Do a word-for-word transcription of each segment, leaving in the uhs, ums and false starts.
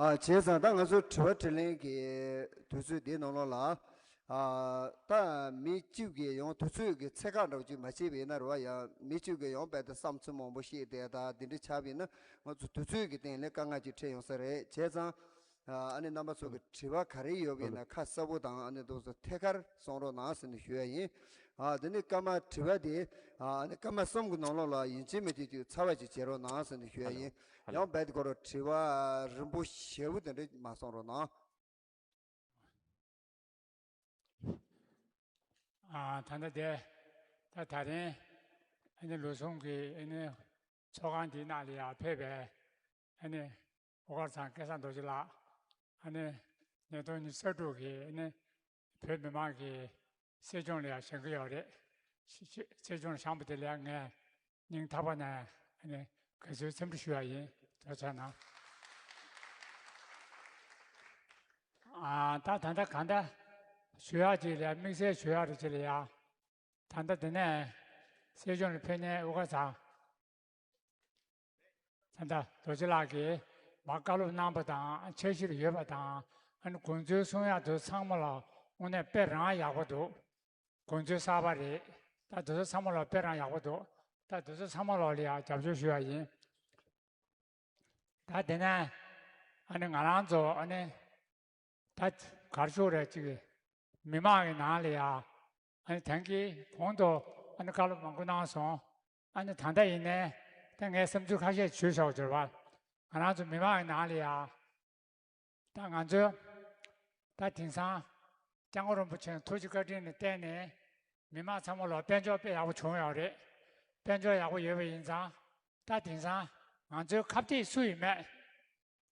ཨ་བྱས་ཙང་ད་ང་ཚོ་དྲི་བ་དྲིས་ལན་གྱི་དུས་ཚོད་འདིའི་ནང་ལོགས་ལ། ཨ་ད་མི་གཅིག་གིས་ཡང་དུས་ཚོད་ཀྱི་ཚད་བཀག་འདྲ་བོ་ཅིག་མ་བྱས་པ་ཡིན་ན་རེད་བ། ཡང་མི་གཅིག་གིས་ཡང་རྦད་དེ་བསམ་ཚུལ་མང་པོ་བཤད་བསྡད་ད་འདི་འདྲ་ཆགས་པ་ཡིན་ན་ང་ཚོ་དུས་ཚོད་ཀྱི་སྟེང་ལ་དཀའ་ངལ་ཅིག་འཕྲད་ཡོང་ས་རེད། བྱས་ཙང་། ཨ་ནི་རྣམ་པ་ཚོ་གི་དྲི་བ་ག་རེ་ཡོད་པ་ཡིན་ན་ཁ་གསལ་པོ་དང་། ཨ་ནི་འདུག་སེ་ཐད་ཀར་གསུང་རོགས་གནང་ཟེར་ནས་ཞུ་ཡ་ཡིན། ཨ་དེ་ནི་སྐར་མ་དྲི་བ་དེ་ཨ་ནི་སྐར་མ་གསུམ་གྱི་ནང་ལོགས་ལ་ཡིན་གཅིག་མིན་གཅིག་ཅིག་ཚར་བ་ཅིག་བྱེད་རོགས་གནང་ཟེར་ནས་ཞུ་ཡ་ཡིན། ཡང་རྦད་དེ་ཁོ་རང་དྲི་བ་རིང་པོ་ཞེ་པོ་དེ་འདྲ་མ་གསུང་རོགས་གནང་། ཨ་ད་ལྟ་དེ་ད་ད་རིང་ཨ་ནི་ལོ་གསུམ་གྱི་ཨ་ནི་ཚོགས་ཁང་འདིའི་ནང་ལ་ཡར་ཕེབས་པའི་ཨ་ནི་ཨོ་དཀར་ཚང་སྐལ་བཟང་རྡོ་རྗེ་ལགས། ཨ་ནི་ཉིས་སྟོང་ཉི་ཤུ་རྩ་དྲུག་གི་ཨ་ནི་བོད་མི་མང་གི་སྲིད་སྐྱོང་ལ་ཡང་བཞེངས་ཀྱི་ཡོད་རེད། སྲིད་སྲིད་སྐྱོང་ལ་བཞེངས་པ་དེ་ལ་ཡང་ངས་སྙིང་ཐག་པ་ནས་ཨ་ནི་དགའ་བསུའི་འཚམས་འདྲི་ཞུ་ཡ་ཡིན། ཐུགས་རྗེ་གནང་། ཨ་ད་ད་ལྟ་གང་ལྟར་ཞུ་ཡག་ཅིག་ལ་དམིགས་བསལ་ཞུ་ཡག་རེ་ཅིག་ལ་ཡ། ད་ལྟ་འདི་ནས་སྲིད་སྐྱོང་ལ་ཕེབས་མཁན་ཨོ་དཀར་ཚང་ད་ལྟ་རྡོ་རྗེ་ལགས་ཀྱིས་མར་བཀའ་སློབ་གནང་པ་དང་། འཆར་གཞི་ལ་ཡོད་པ་དང་། ཨ་ནི་དགོངས་ཚུལ་གསུང་ཡག་དེ་ཚང་མ་ལ་དངོས་གནས་དཔེ་རང་ཡག་པོ་འདུག་དགོངས་ཚུལ་གསར་པ་རེད། ད་དེ་ཚོ་ཚང་མ་ལ་དཔེ་རང་ཡག་པོ་འདུག་ད་དེ་ཚོ་ཚང་མ་ལ་ལ་ཡ་རྒྱབ་སྐྱོར་ཞུ་ཡག་ཡིན། ད་དེ་ནས་ཨ་ནི་ང་རང་ཚོ་ཨ་ནི་ད་གར་ཤོག་རེ་གཅིག་མི་མང་གི་ནང་ལ་ཡ་ཨ་ནི་དེང་གི་གོང་དུ་ཨ་ནི་བཀའ་སློབ་མང་པོ་གནང་སོང་། ཨ་ནི་ད་ལྟ་ཡིན་ནའི་ད་ངས་བསམ་ཚུལ་ཁ་ཤས་ཞུས་ཆོག་ཅེས་པ། ང་རང་ཚོ་མི་མང་གི་ནང་ལ་ཡ་ད་ང་ཚོ་ད་དེང་སང་སྐྱབས་མགོན་རིན་པོ་ཆེ་ཐུགས་རྗེ་བཀའ་དྲིན་ལ་བརྟེན་ནས་མི་མང་ཚང་མ་ལ་དཔལ་འབྱོར་དཔེ་ཡག་པོ་བྱུང་ཡོད་རེད། དཔལ་འབྱོར་ཡག་པོ་ཡོད་པ་ཡིན་ཙང་ད་དེང་སང་ང་ཚོའི་ཁ་གཏད་སུ་ཡིན་མེད།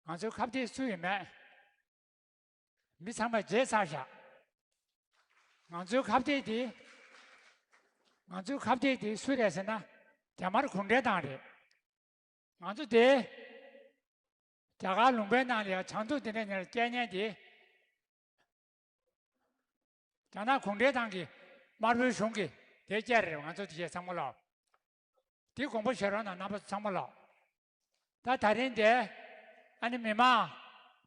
ང་ཚོའི་ཁ་གཏད་སུ་ཡིན་མེད། མི་ཚང་མས་བརྗེད་ཚར་བཞག་ང་ཚོའི་ཁ་གཏད་དེ། ང་ཚོའི་ཁ་གཏད་དེ་སུ་རེད་ཟེར་ན་རྒྱ་དམར་གུང་ཁྲན་ཏང་རེད། ང་ཚོ་དེ་རྒྱ་གར་ལུང་པའི་ནང་ལ་ཡང་བྱང་ཐུག་དེ་འདྲ་ནས་སྐྱེལ་མཁན་དེ་རྒྱ་ནག་གུང་ཁྲན་ཏང་གི་དམར་པོའི་གཞུང་གི་དེ་སྐྱེལ་རེད། ང་ཚོ་དེ་བྱས་ཚང་མ་ལོག་དེ་དགོངས་པ་བཞེས་རོགས་གནང་རྣམ་པ་ཚང་མ་ལོག་ད་ད་རིང་དེ་ཨ་ནི་མི་མང་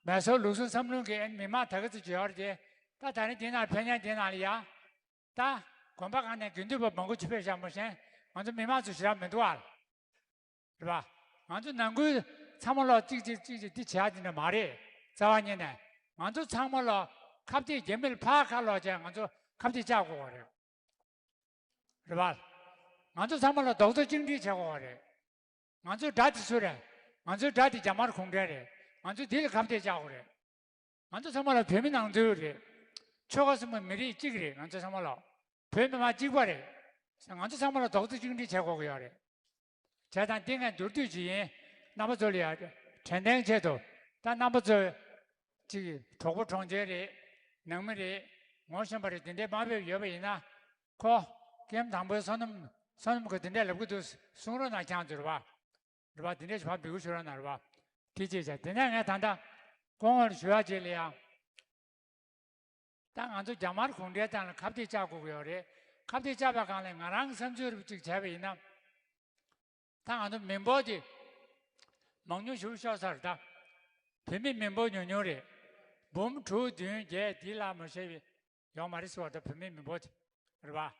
མེ་སོར་ལུགས་སྲོལ་འཚམ་ལུང་གི་ཨ་ནི་མི་མང་ད་ག་ཚོད་ཅིག་ཡོད་རེད་དེ། ད་ད་རིང་དེ་ནང་ཕེབས་མཁན་དེ་ནང་ལ་ཡ། ད་དགོན་པ་ཁག་ནས་དགེ་འདུན་པ་མང་པོ་ཅིག་ཕེབས་བཞག་མ་ཤེས། ང་ཚོ་མི་མང་ཚོ་ཞེ་དྲག་མི་འདུག་ཨ། རེད་པ། ང་ཚོ་ནང་ཁུལ་ཚང་མ་ལོག་གཅིག་གཅིག་གཅིག་གཅིག་འདི་བྱེད་ཡག་འདི་འདྲ་མ་རེད། རྩ་བ་ཉིད་ནས་ང་ཚོ་ཚང་མ་ལོག་ཁ་གཏད་རྒྱ་མི་ལ་ཕར་ཁ་ལོག་བྱས་ང་ཚོ་ཁ་གཏད་བཅག་དགོས་པ་རེད། རེད་པ། ང་ཚོ་ཚང་མ་ལོག་རྡོག་རྩ་གཅིག་སྒྲིལ་བྱེད་དགོས་པ་རེད། ང་ཚོའི་དགྲ་དེ་སུ་རེད། ང་ཚོའི་དགྲ་དེ་རྒྱ་དམར་གུང་ཁྲན་རེད། ང་ཚོས་འདི་ལ་ཁ་གཏད་བཅག་དགོས་རེད། ང་ཚོ་ཚང་མ་ལ་བོད་མི་ནང་ཁུལ་རེད། ཆོལ་ཁ་གསུམ་པོ་མི་རིགས་གཅིག་རེད། ང་ཚོ་ཚང་མ་ལ་བོད་མི་མང་གཅིག་པ་རེད། ང་ཚོ་ཚང་མ་ལ་རྡོག་རྩ་གཅིག་སྒྲིལ་བྱེད་དགོས་ཀྱི་ཡོད་རེད། བྱས་ཙང་འདི་ངས་མདོར་བསྡུས་ཅིག་ཡིན། རྣམ་པ་ཚོ་ལ་ཡ་དྲན་རྟེན་ཆེད་དུ། ད་རྣམ་པ་ཚོ་གཅིག་གྲོགས་པོ་གྲོང་ཁྱེར་རེད། ནང་མི་རེད། ངོ་ཤེས་པ་རེད། འདི་འདྲའི་མ་ཕེབས་ཡོད་པ་ཡིན་ན། ཁོ་ཀེམ་དང་པོའི་བསོད་ནམས་བསོད་ནམས་ཁོ་འདི་འདྲའི་ལབ་ཀྱི་འདུག་གསུང་རོགས་གནང་། ཁྱེད་ཚོ་རེད་པ། རེད་པ། དེ་འདྲས་ཞིག་ཕར་འབོད་སྐུལ་ཞུ་རོགས་གནང་། རེད་པ། དེ་གཅིག་བྱས། དེ་ནས་ངས་ད་ལྟ་སྐུ་ངོ་ལ་ཞུ་ཡག་ཅིག་ལ་ཡ། ད་ང་ཚོ་རྒྱ་དམར་གུང་ཁྲན་ཏང་ལ་ཁ་གཏད་བཅག་དགོས་ཀྱི་ཡོད་རེད། ཁ་གཏད་བཅག་པའི་སྒང་ལ་ང་རང་གི་བསམ་ཚུལ་རེ་གཅིག་བྱས་པ་ཡིན་ན། ད་ང་ཚོ་མི་འབོར་དེ་མང་ཉུང་ཞེ་པོ་ཤོར་ཚར་རེད་ད། བོད་མི་མི་འབོར་ཉུང་ཉུང་རེད། འབུམ་དྲུག་བདུན་བརྒྱད་འདི་ལ་མ་ཤེས་པའི་ཡོད་མ་རེད་ཟེར་བ་ད། བོད་མིའི་མི་འབོར་དེ་རེད་པ།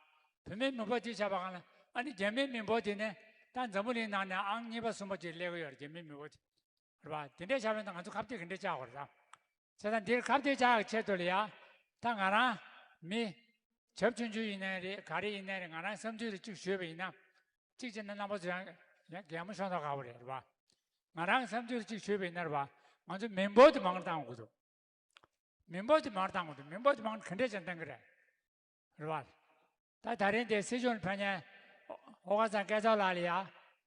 བོད་མིའི་མི་འབོར་དེ་བྱས་པ་སྒང་ལ་ཨ་ནི་རྒྱ་མིའི་མི་འབོར་དེ་ནི་ད་འཛམ་བུ་གླིང་ནང་ནས་ཨང་གཉིས་པ་གསུམ་པ་ཅིག་སླེབས་ཀྱི་ཡོད་རེད། རྒྱ་མིའི་མི་འབོར་དེ་རེད་པ། དེ་འདྲས་བྱས་པ་ཡིན་ན་ང་ཚོ་ཁ་གཏད་ག་འདྲས་བཅག་དགོས་རེད་ད། བྱས་ཙང་འདིར་ཁ་གཏད་བཅག་ཡག་ཆེད་དུ་ལ་ཡ། ད་ང་རང་མི་བྱབ་ཆུང་ཆུང་ཡིན་ནའི་རེད། ག་རེ་ཡིན་ནའི་རེད། ང་རང་བསམ་ཚུལ་དེ་གཅིག་ཞུས་པ་ཡིན་ན། གཅིག་བྱས་ན་རྣམ་པ་ཚོ་ཡང་ཡང་གད་མོ་ཤོར་མདོག་ཁ་པོ་རེད། རེད་པ། ང་རང་བསམ་ཚུལ་དེ་གཅིག་ཞུས་པ་ཡིན་ན་རེད་པ། ང་ཚོ་མི་འབོར་དེ་མང་རུ་གཏང་དགོས་འདུག་མི་འབོར་དེ་མང་རུ་གཏང་དགོས་འདུག་མི་འབོར་དེ་མང་རུ་ག་འདྲས་བྱས་ནས་གཏང་གི་རེད། རེད་པ། ད་ད་རིང་དེ་སྲིད་སྐྱོང་ལ་ཕེབས་མཁན་ཨོ་དཀར་ཚང་སྐལ་རྩེ་ལགས་ལ་ཡ།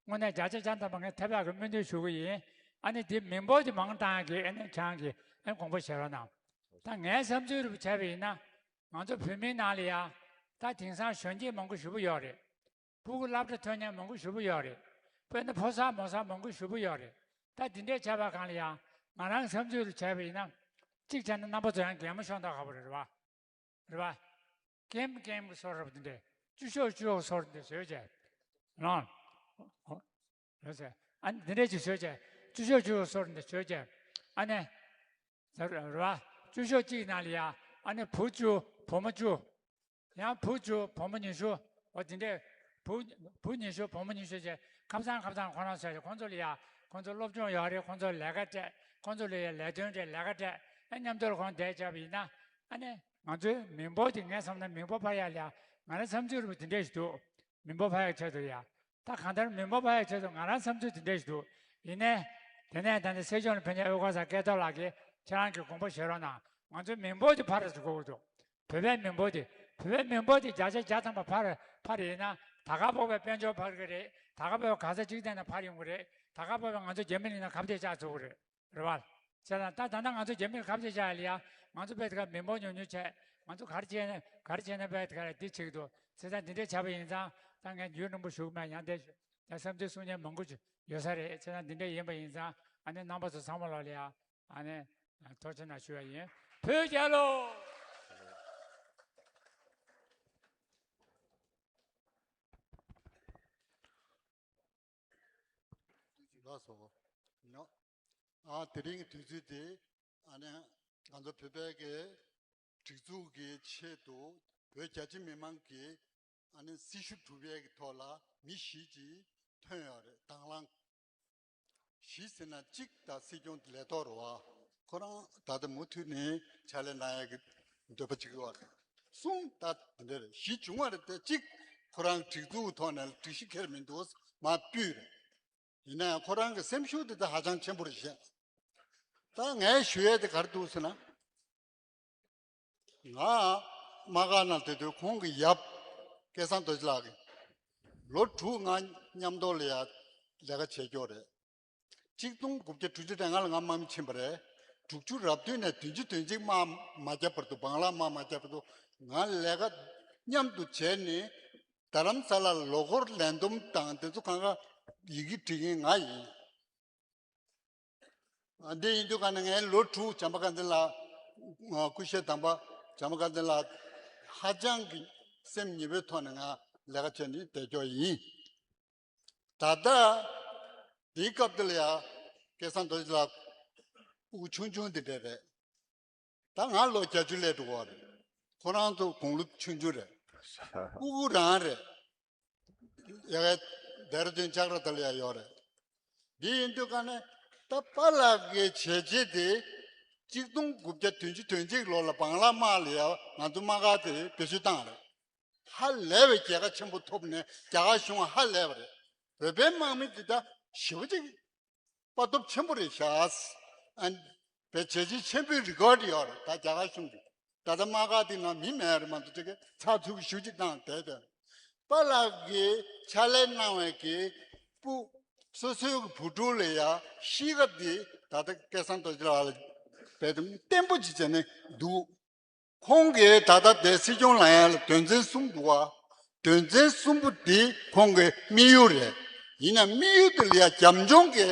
དངོས་གནས་བརྒྱ་ཆ་བརྒྱ་ཐམ་པ་ངས་ཐེབས་ཡག་གི་སྨོན་འདུན་ཞུ་གི་ཡིན། ཨ་ནི་དེ་མི་འབོར་དེ་མང་རུ་གཏང་ཡག་གི་ཨ་ནི་ཁྱེད་རང་གིས་ཨ་ནི་དགོངས་པ་བཞེས་རོགས་གནང་། ད་ངའི་བསམ་ཚུལ་རེ་བྱས་པ་ཡིན་ན། ང་ཚོ་བོད་མིའི་ནང་ལ་ཡ། ད་དེང་སང་གཞོན་སྐྱེས་མང་པོ་ཞེ་པོ་ཡོད་རེད། སྤུ་གུ་སློབ་གྲྭ་ཐོན་མཁན་མང་པོ་ཞེ་པོ་ཡོད་རེད། དཔེར་ན་ཕོ་གསར་མོ་གསར་མང་པོ་ཞེ་པོ་ཡོད་རེད། ད་དེ་འདྲས་བྱས་པའི་སྒང་ལ་ཡ། ང་རང་བསམ་ཚུལ་རེ་བྱས་པ་ཡིན་ན། གཅིག་བྱས་ན་རྣམ་པ་ཚོ་ཡང་གད་མོ་ཤོར་མདོག་ཁ་པོ་རེད། རེད་པ། རེད་པ། ཀེམ་ཀེམ་གྱི་སོར་རབ་དེ་འདྲས། བཅུ་ཤོག་བཅུ་ཤོག་སོར་དེ་འདྲས་བཟོས་བྱས། ལོང་། རེད་ཟེར། ཨ་ནི་དེ་འདྲས་ཅིག་བཟོས་བྱས། བཅུ་ཤོག་བཅུ་ཤོག་སོར་དེ་འདྲས་བཟོས་བྱས། ཨ་ནི་ ད་རེད་བ། བཅུ་ཤོག་གཅིག་ནང་ལ་ཡ་ཨ་ནི་བུ་བཅུ་བུ་མོ་བཅུ། ཡང་བུ་བཅུ་བུ་མོ་ཉི་ཤུ། འོ་དེ་འདྲས། བུ་བུ་ཉི་ཤུ་བུ་མོ་ཉི་ཤུ་བྱས་ཁ་སང་ཁ་སང་ཁོ་རང་ཚོ་ཁོང་ཚོ་ལ་ཡ་ཁོང་ཚོ་སློབ་སྦྱོང་ཡོད་རེད། ཁོང་ཚོ་ལས་ཀ་སྤྲད། ཁོང་ཚོ་ལ་ཡ་ལས་དོན་སྤྲད། ལས་ཀ་སྤྲད། ཨ་མཉམ་དུ་ལ་ཁོང་བསྡད་བྱས་པ་ཡིན་ན་ཨ་ནི་ང་ཚོའི་མི་འབོར་དེ་ངས་བསམ་ན་མི་འབོར་འཕར་ཡ་ལ་ཡ་ང་རང་བསམ་ཚུལ་རུ་དེ་འདྲས་ཞིག་འདུག་མི་འབོར་འཕར་ཡ་ཆེད་དུ་ཡ། ད་གང་ལྟར་མི་འབོར་འཕར་ཡ་ཆེད་དུ་ང་རང་བསམ་ཚུལ་དེ་འདྲས་ཞིག་འདུག་ཡིན་ནའི། དེ་ནས་ད་ནི་སྲིད་སྐྱོང་ལ་ཕེབས་མཁན་དབུ་དཀར་ཚེ་རིང་སྐལ་རྡོར་ལགས་ཀྱིས་ཁྱེད་རང་གིས་དགོངས་པ་བཞེས་རོགས་གནང་། ང་ཚོའི་མི་འབོར་དེ་འཕར་དགོས་ཀྱི་འདུག་བོད་པའི་མི་འབོར་དེ། བོད་པའི་མི་འབོར་དེ་བརྒྱ་ཆ་བརྒྱ་ཐམ་པ་འཕར་འཕར་ཡིན་ན་ད་ག་བོད་པའི་དཔལ་འབྱོར་འཕར་གི་རེད། ད་ག་བོད་ག་ས་གཅིག་སྟེང་ན་འཕར་ཡོང་གི་རེད། ད་ག་བོད་པའི་ང་ཚོ་རྒྱ་མི་ལ་ཡིན་ན་ཁ་གཏད་བཅག་ཚུགས་གི་རེད། རེད་བ། བྱས་ཙང་ད་ད་ལྟ་ང་ཚོ་རྒྱ་མི་ལ་ཁ་གཏད་བཅག་ཡ་ལ་ཡ་ང་ཚོ་དཔེ་དེ་ག་མི་འབོར་ཉུང་ཉུང་བྱས། ང་ཚོ་ག་རེ་བྱས་ན་ག་རེ་བྱས་ན་དཔེ་དེ་ག་ལ་འདི་བྱེད་ཀྱི་འདུག་བྱས་ཙང་འདི་འདྲས་བྱས་པ་ཡིན་ཙང་ད་ངས་རྒྱུན་རིང་པོ་ཞུ་གི་མེད། ཡང་དེ་ད་བསམ་ཚུལ་གསུང་མཁན་མང་པོ་ཅིག་ཡོད་ས་རེད། བྱས་ཙང་འདི་འདྲས་ཡིན་པ་ཡིན་ཙང་ཨ་ནི་རྣམ་པ་ཚོ་ཚང་མ་ལོག་ལ་ཡ་ཨ་ནི་ཐུགས་རྗེ་གནང་ཞུ་བ་ཡིན། བོད་རྒྱལ་ལོ། ལགས་སོ། ཨ་དེ་རིང་གི་དུས་ཚོད་དེ་ཨ་ནི་ང་ཚོ་བོད་པའི་གི་སྒྲིག་འཛུགས་ཀྱི་ཆེད་དུ་བོད་རྒྱ་ཆེ་མི་མང་གི་ཨ་ནི་སྲི་ཞུ་གྲུབ་པའི་གི་ཐོག་ལ་མི་བཞི་ཅིག་ཐོན་ཡོད་རེད། དང་བླངས། བཞི་ཟེར་ན་གཅིག་ད་སྲིད་སྐྱོང་ལས་ཐོག་རེད་བ། ཁོ་རང་ད་ལྟ་མུ་མཐུད་ནས་ཕྱག་ལས་གནང་ཡག་གི་འདོད་པ་བྱེད་ཀྱི་ཡོད་རེད། གསུམ་ད་འདི་འདྲ་རེད། བཞི་བྱུང་བ་རེད་དེ། གཅིག་ཁོ་རང་སྒྲིག་འཛུགས་ཐོག་ནས་སྒྲིག་གཞི་འཁྱེར་མི་འདུག་མ་ཕུད་རེད། ཡིན་ན་ཡང་ཁོ་རང་གི་སེམས་ཤུགས་དེ་ད་ཧ་ཅང་ཆེན་པོ་རེད་བཤད། ད་ངས་ཞུ་ཡས་དེ་ག་རེ་འདུག་ཟེར་ན། ང་དམག་སྒར་ནང་བསྡད་དུས་ཁོང་གི་ཡབ་སྐལ་བཟང་རྡོ་རྗེ་ལགས་ཀྱིས་ལོ་དྲུག་ང་མཉམ་དུ་ལ་ཡ་ལས་ཀ་བྱས་ཀྱོག་རེད། གཅིག་སྟོང་དགུ་བརྒྱ་དྲུག་ཅུ་རེ་ལྔ་ལ་ང་དམག་མི་ཕྱིན་པ་རེད། དྲུག་ཅུ་རབ་བདུན་ནས་བདུན་ཅུ་དོན་གཅིག་དམག་མ་བརྒྱབ་བར་དུ། བང་ལ་དམག་མ་བརྒྱབ་བར་དུ་ང་ལས་ཀ་མཉམ་དུ་བྱས་ནས། རྡ་རམ་ས་ལ་ལོ་འཁོར་ལས་བསྡོམས་དང་དེ་ཚོ་གང་ག་ཡི་གེ་འབྲི་མཁན་ང་ཡིན། ཨ་འདི་ཡིན་དུས་ག་ནས་ངའི་ལོ་དྲུག་བྱམས་པ་བསྟན་འཛིན་ལགས། ཨ་སྐུ་གཤེགས་དམ་པ་བྱམས་པ་བསྟན་འཛིན་ལགས་ཧ་ཅང་གི་སེམས་ཉེ་པོའི་ཐོག་ནས་ང་ལས་ཀ་བྱས་ནས་བསྡད་ཀྱོག་ཡིན། ད་ལྟ་འདིའི་སྐབས་དེ་ལ་ཡ་སྐལ་བཟང་རྡོ་རྗེ་ལགས་སྤུ་གུ་ཆུང་ཆུང་དེ་འདྲ་རེད། ད་ང་ལོ་བརྒྱད་ཅུ་སླེབས་འགྲོ་གི་རེད། ཁོ་རང་ཚོ་དགུང་ལོ་ཆུང་ཆུང་རེད། སྤུ་གུ་རང་རེད། ཡ་གའི་ལྡེ་ར་ལྡུན་ལྕགས་ར་ད་ལ་ཡ་ཡོད་རེད། འདི་ཡིན་དུས་ག་ནས་ད་པཱ་ལགས་ཀྱི་བྱས་རྗེས་དེ་གཅིག་སྟོང་དགུ་བརྒྱ་བདུན་ཅུ་དོན་གཅིག་ལོ་ལ་བང་ལ་དམག་ལ་ཡ་ང་ཚོ་དམག་སྒར་དེ་བེད་སྤྱོད་བཏང་རེད། ཧ་ལས་པའི་རྒྱལ་ཁ་ཆེན་པོ་ཐོབ་ནས་རྒྱ་གར་གཞུང་ཧ་ལས་པ་རེད། བོད་པའི་དམག་མི་འདི་ད་ཞེ་པོ་ཅིག་དཔའ་སྟོབས་ཆེན་པོ་རེད་ཤག་ཨ་ནི་བས་བྱས་རྗེས་ཆེན་པོའི་རི་ཀོཌ་ཡོད་རེད། ད་རྒྱ་གར་གཞུང་གིས་ད་ལྟ་དམག་སྒར་འདི་ནང་མི་མེད་རེད་མ་གཏོགས། དེ་གའི་ཚགས་ཚུད་ཞུ་ཅིག་བཏང་བསྡད་དེ། པཱ་ལགས་ཀྱིས་ཕྱག་ལས་གནང་བའི་གི་སྤུ་སོ་སོའི་གི་བུ་ཕྲུག་ལ་ཡ་གཤིས་ཀ་འདི་ད་ལྟ་སྐལ་བཟང་རྡོ་རྗེ་ལགས་ལ་བས་བརྟན་པོ་ཅིག་བྱས་ནས་འདུག་ཁོང་གིས་ད་ལྟ་དེ་སྲིད་སྐྱོང་ལངས་ཡ་ལ་དོན་ཚན་གསུམ་འདུག་བ། དོན་ཚན་གསུམ་པོ་འདི་ཁོང་གི་དམིགས་ཡུལ་རེད། ཡིན་ན་དམིགས་ཡུལ་དེ་ལ་ཡ་རྒྱབ་ལྗོངས་ཀྱི་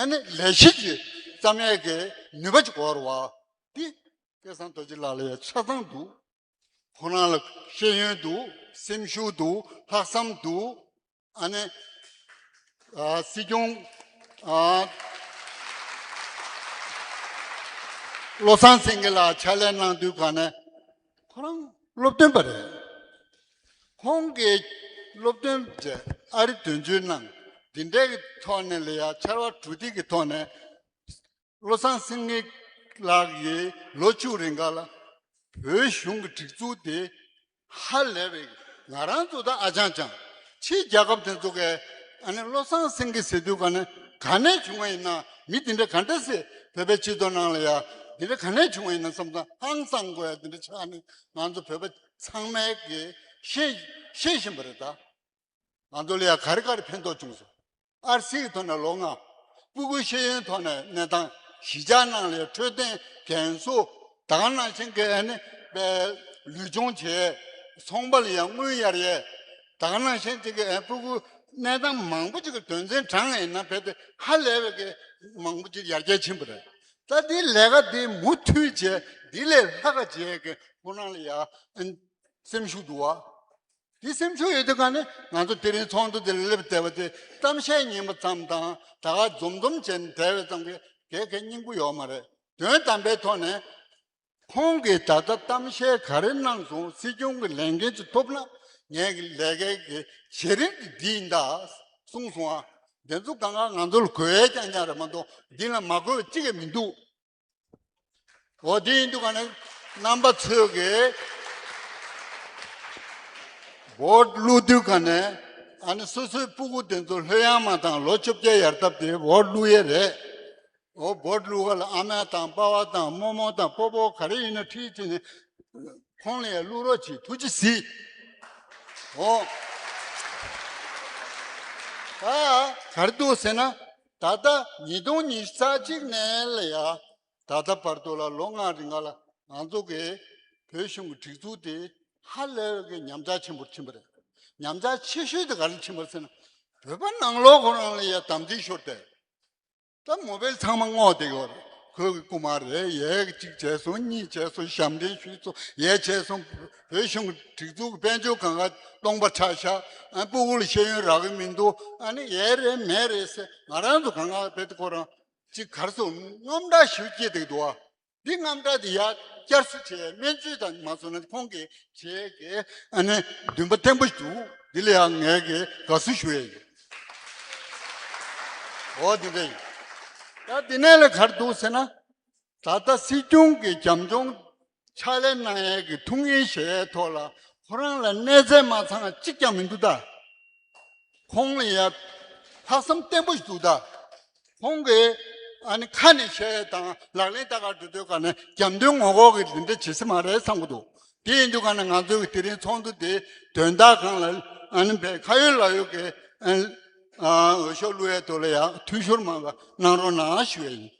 ཨ་ནི་ལས་གཞི་ཅིག་བརྩམ་ཡས་ཀྱི་ནུས་པ་ཅིག་དགོས་རེད་བ། འདི་སྐལ་བཟང་རྡོ་རྗེ་ལགས་ལ་ཡ་ཆ་ཚང་འདུག་ཁོ་རང་ལ་ཤེས་ཡོན་འདུག་སེམས་ཤུགས་འདུག་ལྷག་བསམ་འདུག་ཨ་ནི་ཨ་སྲིད་སྐྱོང་ཨ་བློ་བཟང་སེང་གེ་ལགས་ཕྱག་ལས་གནང་དུས་ག་ནས་ཁོ་རང་སློབ་སྟོན་པ་རེད། ཁོང་གིས་སློབ་སྟོན་བྱས། ཨ་རི་དོན་གཅོད་གནང་། འདི་འདྲའི་གི་ཐོག་ནས་ལ་ཡ་ཕྱར་བ་གྲུ་འདེགས་ཀྱི་ཐོག་ནས་བློ་བཟང་སེང་གེ་ལགས་ཀྱིས་ལོ་བཅུ་རིང་ག་ལ་བོད་གཞུང་གི་སྒྲིག་འཛུགས་དེ་ཧ་ལས་པའི། ང་རང་ཚོ་ད་ཨ་ཅང་ཅང་ཕྱིའི་རྒྱལ་ཁབ་དེ་ཚོ་གས་ཨ་ནི་བློ་བཟང་སེང་གེ་ཟེར་དུས་ག་ནས་ག་ནས་བྱུང་བ་ཡིན་ན། མི་དེ་འདྲ་ག་འདྲ་སེ་བོད་པའི་སྤྱི་ཚོགས་ནང་ལ་ཡ་དེ་འདྲ་ག་ནས་བྱུང་བ་ཡིན་ན་བསམ་ཙང་ཧང་སང་དགོས་ཡ་དེ་འདྲ་ཆགས་ནས་ང་ཚོ་བོད་པ་ཚང་མས་ཀྱི་ཤེས་ཤེས་བཞིན་པ་རེད་ད། ང་ཚོ་ལ་ཡ་ག་རེ་ག་རེ་ཕན་ཐོགས་བྱུང་སོང་། ཨར་སི་གི་ཐོག་ནས་ལོ་ལྔ། སྤུ་གུའི་ཤེས་ཡོན་ཐོག་ནས་གནས་སྟངས། གཞིས་ཆགས་ནང་ལ་ཡ་འཕྲོད་བསྟེན། རྒན་གསོ། ད་ག་ནང་བཞིན་གྱི་ཨ་ནི་པའི་ལུས་སྦྱོང་བྱས། ཚོང་པ་ལ་ཡ་དངུལ་གཡར་ཡས། ད་ག་ནང་བཞིན་ཅིག་གི་ཨ་སྤུ་གུ་གནས་སྟངས་མང་པོ་ཅིག་གི་དོན་ཚན་དྲངས་ཡིན་ན་རྦད་དེ་ཧ་ལས་པའི་གི་མང་པོ་ཅིག་ཡར་རྒྱས་ཕྱིན་པ་རེད། ད་འདི་ལས་ཀ་འདི་མུ་མཐུད་བྱས། འདི་ལས་ལྷག་ག་བྱས་གི་ཁོ་རང་ལ་ཡ་ཨ་སེམས་ཤུགས་འདུག་བ། དེ་སེམས་ཤུགས་ཡོད་དུས་ག་ནས་ང་ཚོ་དེ་རིང་ཚོགས་འདུ་དེ་ལ་སླེབས་བསྡད་པ་དེ་གཏམ་བཤད་ཉན་པ་ཙམ་དང་ད་ག་འཛོམས་འཛོམས་བྱས་ནས་བསྡད་པ་ཙམ་གྱིས་གལ་གལ་སྙིང་པོ་ཡོད་མ་རེད། དོན་དམ་པའི་ཐོག་ནས་ཁོང་གིས་ད་ལྟ་གཏམ་བཤད་ག་རེ་གནང་སོང་། སྲིད་སྐྱོང་གི་ལས་འགན་ཅིག་ཐོབ་ན་ངེད་ཀྱི་ལས་ཀའི་གི་བྱེད་རིམ་དེ་འདི་ཡིན་ད་གསུངས་སོང་ཨ། དེ་ཚོ་གང་ག་ང་ཚོ་ལ་གོ་ཡས་རྐྱང་རྐྱང་རེད་མ་གཏོགས་འདི་ལ་མ་གོ་བ་གཅིག་ཀྱང་མི་འདུག་འོ་དེ་ཡིན་དུས་ག་ནས་རྣམ་པ་ཚོས་གི་བོ་ཊི་བླུག་དུས་ག་ནས་ཨ་ནི་སོ་སོའི་སྤུ་གུ་དེ་ཚོ་ལྷོད་ཡངས་མ་དང་ལོ་བཅོ་བརྒྱད་ཡར་བཏབ་སྟེ་བོ་ཊི་བླུག་ཡས་རེད། འོ་བོ་ཊི་བླུག་ག་ལ་ཨ་མ་དང་པ་ཕ་དང་རྨོ་མོ་དང་སྤོ་བོ་ག་རེ་ཡིན་ན་ཁྲིད་བྱས་ནས་ཁོང་ལ་ཡང་བླུག་རོགས་གྱིས། ཐུགས་རྗེ་གཟིགས། འོ་ད་ག་རེ་འདུག་ཟེར་ན། ད་ལྟ་ཉིས་སྟོང་ཉི་ཤུ་རྩ་གཅིག་ནས་ལ་ཡ་ད་ལྟ་བར་དུ་ལ་ལོ་ལྔ་རིང་ག་ལ་ང་ཚོ་གི་བོད་གཞུང་གི་སྒྲིག་འཛུགས་དེ་ཧ་ལས་པའི་ཉམས་ཆག་ཆེན་པོར་ཕྱིན་པ་རེད། ཉམས་ཆག་ཆེ་ཤོས་དེ་ག་རེ་ཕྱིན་པ་ཟེར་ན། བོད་པ་ནང་ལོགས་ཁོ་རང་ལ་ཡ་དམ་ཚིག་ཤོར་ཏེ། ད་མོ་བེལ་ཚང་མ་སྔོག་བསྡད་ཡོད་རེད། ཁོས་གི་རྐུ་མ་རེད། ཡས་གཅིག་བྱས་སོང་། གཉིས་བྱས་སོང་། ཞབས་འདྲེན་ཞུས་སོང་། ཡས་བྱས་སོང་། བོད་གཞུང་གི་སྒྲིག་འཛུགས་ཀྱི་དཔལ་འབྱོར་གང་ག་སྟོང་པ་ཆགས་ཤག་ཨ་སྤུ་གུ་ལ་ཤེས་ཡོན་རག་གི་མི་འདུག་ཨ་ནི་ཡས་རེད་མས་རེད་ཟེར། ང་རང་ཚོ་གང་ག་བེད་ཁོ་རང་ཅིག་གར་སོང་དངངས་སྐྲག་ཞེ་པོ་སྐྱེས་བསྡད་འདུག་ཨ། འདི་དངངས་སྐྲག་འདི་ཡར་བསྐྱར་གསོ་བྱས། སྨན་བཅོས་དང་མ་སོང་ན་ཁོང་གིས་བྱས་ཀྱི་ཨ་ནི་འདུན་པ་བརྟན་པོ་ཞིག་འདུག་འདི་ལ་ཡང་ངས་ཀྱི་དགའ་བསུ་ཞུ་ཡས་ཡིན། འོ་འདི་འདྲ་ཡིན། ད་འདི་ནས་ལ་ག་རེ་འདུག་ཟེར་ན། ད་ལྟ་སྲིད་སྐྱོང་གི་རྒྱབ་ལྗོངས་ཕྱག་ལས་གནང་ཡས་ཀྱི་ཐུགས་ངལ་བཞེས་ཡས་ཐོག་ལ་ཁོ་རང་ལ་གནས་ཚད་མ་ཚང་གཅིག་ཀྱང་མི་འདུག་ད། ཁོང་ལ་ཡ་ལྷག་བསམ་བརྟན་པོ་ཞིག་འདུག་ད། ཁོང་གིས་ཨ་ནི་ཁ་ནས་བཤད་ཡས་དང་ལག་ལེན་ལྟ་ག་འགྲོ་དུས་ག་ནས་རྒྱབ་མདུན་ངོ་ལྐོག་གི་འདི་འདྲ་བྱེད་ས་མ་རེད་བསམ་གི་འདུག་དེ་ཡིན་དུས་ག་ནས་ང་ཚོའི་གི་དེ་རིང་ཚོགས་འདུ་དེ་དོན་དག་སྒང་ལ་ཨ་ནི་བས་ཁ་ཡོད་ལག་ཡོད་ཀྱི་ཨ་ནི་ཨ་འོས་ཤོག་བླུག་ཡས་ཐོག་ལ་ཡ་འཐུས་ཤོར་མ་གནང་རོགས་གནང་ཞུ་ཡས་ཡིན།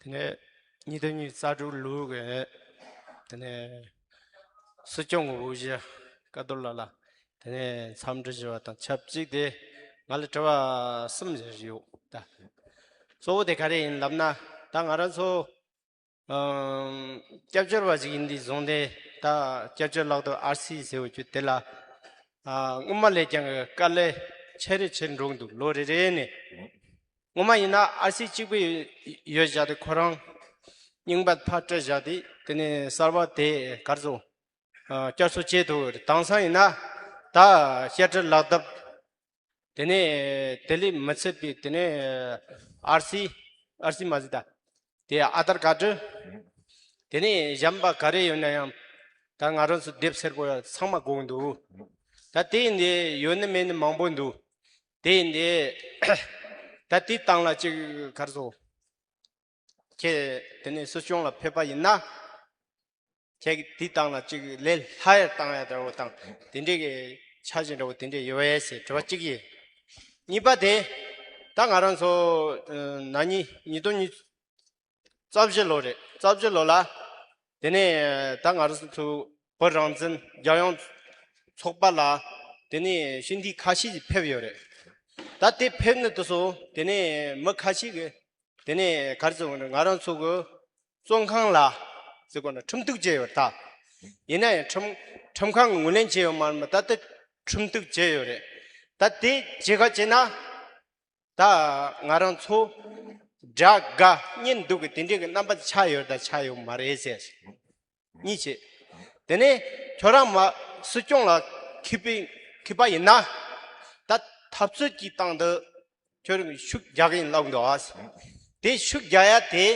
དེ་ནས་ཉིས་སྟོང་ཉི་ཤུ་རྩ་དྲུག་ལོའི་གི་དེ་ནས་སྲིད་སྐྱོང་གི་དབུ་བཞི་ཀ་རྡོར་ལགས་ལ་དེ་ནས་འཚམས་འདྲི་ཞུ་བ་དང་ཆབས་ཅིག་དེ་ང་ལ་དྲི་བ་གསུམ་ཞིག་ཡོད་ད། གཙོ་བོ་དེ་ག་རེ་ཡིན་ལབ་ན། ད་ང་རང་ཚོ་ཨམ། སྐྱབས་བཅོལ་བ་ཞིག་ཡིན་དུས་བཟུང་སྟེ་ད་སྐྱབས་བཅོལ་ལག་ཐོག་ཨར་སི་ཟེར་བ་རྒྱུ་དེ་ལ་ཨ། སྔོན་མ་ལས་ཀྱང་དཀའ་ལས་ཆེ་རུ་ཆེ་འགྲོ་གི་འདུག་ལོ་རེ་རེ་ནས། སྔོན་མ་ཡིན་ན་ཨར་སི་གཅིག་པུ་ཡོད་བཞག་དུས་ཁོ་རང་རྙིང་པ་ཕར་སྤྲད་བཞག་དུས་དེ་ནས་གསར་པ་དེ་གར་སོང་། ཨ། བསྐྱར་གསོ་བྱེད་ཐུབ་ཀྱི་རེད། དེང་སང་ཡིན་ན་ད་བཤད་གྲྭ་ལག་བརྡབ། དེ་ནས་དེ་ལས་མི་ཚད་པའི་དེ་ནས་ཨར་སི། ཨར་སི་མ་ཟད་ད། དེ་ཨ་དར་ཀར་ཌི། དེ་ནས་གཞན་པ་ག་རེ་ཡོད་ན་ཡང་ད་ང་རང་ཚོ་དེབ་སེར་པོ་ཡང་ཚང་མ་དགོས་ཀྱི་འདུག་ད་དེ་ཡིན་དེ་ཡོད་ནི་མེད་ནི་མང་པོ་འདུག་དེ་ཡིན་དེ་ད་དེའི་སྟེང་ལ་ཅིག་གར་སོང་། ཁྱེད་དེ་ནས་སྲིད་སྐྱོང་ལ་ཕེབས་པ་ཡིན་ན། ཁྱེད་ཀྱིས་དེའི་སྟེང་ལ་ཅིག་ལས་སླ་ཡར་བཏང་ཡ་འདྲ་བོ་དང་དེ་འདྲའི་གི་འཆར་གཞི་འདྲ་བོ་དེ་འདྲ་ཡོད་པས་ཟེར་དྲི་བ་གཅིག་ཡིན། གཉིས་པ་དེ་ད་ང་རང་ཚོ་ན་ནིང་ཉིས་སྟོང་ཉི་ཤུ་རྩ་བཞི་ལོ་རེད། རྩ་བཞི་ལོ་ལ་དེ་ནས་ད་ང་རང་ཚོ་བོད་རང་བཙན་རྒྱལ་ཡོངས་ཚོགས་པ་ལ་དེ་ནས་ཞི་བདེ་ཁ་ཤས་ཕེབས་ཡོད་རེད། ད་དེ་ཕེབས་ནས་དུ་སོ་དེ་ནས་མི་ཁ་ཤས་ཀྱིས། དེ་ནས་ག་རེ་ཟེར་དགོས་རེད། ང་རང་ཚོ་གི་བཙོན་ཁང་ལ་ཟེར་དགོས་ན་ཁྲིམས་གཏུག་བྱས་ཡོད་རེད་ད། ཡིན་ན་ཡང་ཁྲིམས་ཁྲིམས་ཁང་གི་ངོས་ལེན་བྱས་ཡོད་མ་རེད་མ། ད་ལྟ་ཁྲིམས་གཏུག་བྱས་ཡོད་རེད། ད་དེ་བྱེད་ག་བྱེད་ན་ད་ང་རང་ཚོ་དགྲ་དགའ་གཉེན་སྡུག་གི་དེ་འདྲའི་གི་རྣམ་པ་ཆགས་ཡོད་ད་ཆགས་ཡོད་མ་རེད་ཟེར། གཉིས་བྱས། དེ་ནས་ཁྱོད་རང་མ་སྲིད་སྐྱོང་ལ་འཁེལ་པའི་འཁེལ་པ་ཡིན་ན་ད་འཐབ་རྩོད་ཀྱི་སྟེང་དུ་ཁྱོད་རང་ཤུགས་རྒྱག་གི་ཡིན་ལབ་འདུག་ཨ། དེ་ཤུགས་རྒྱག་ཡ་དེ་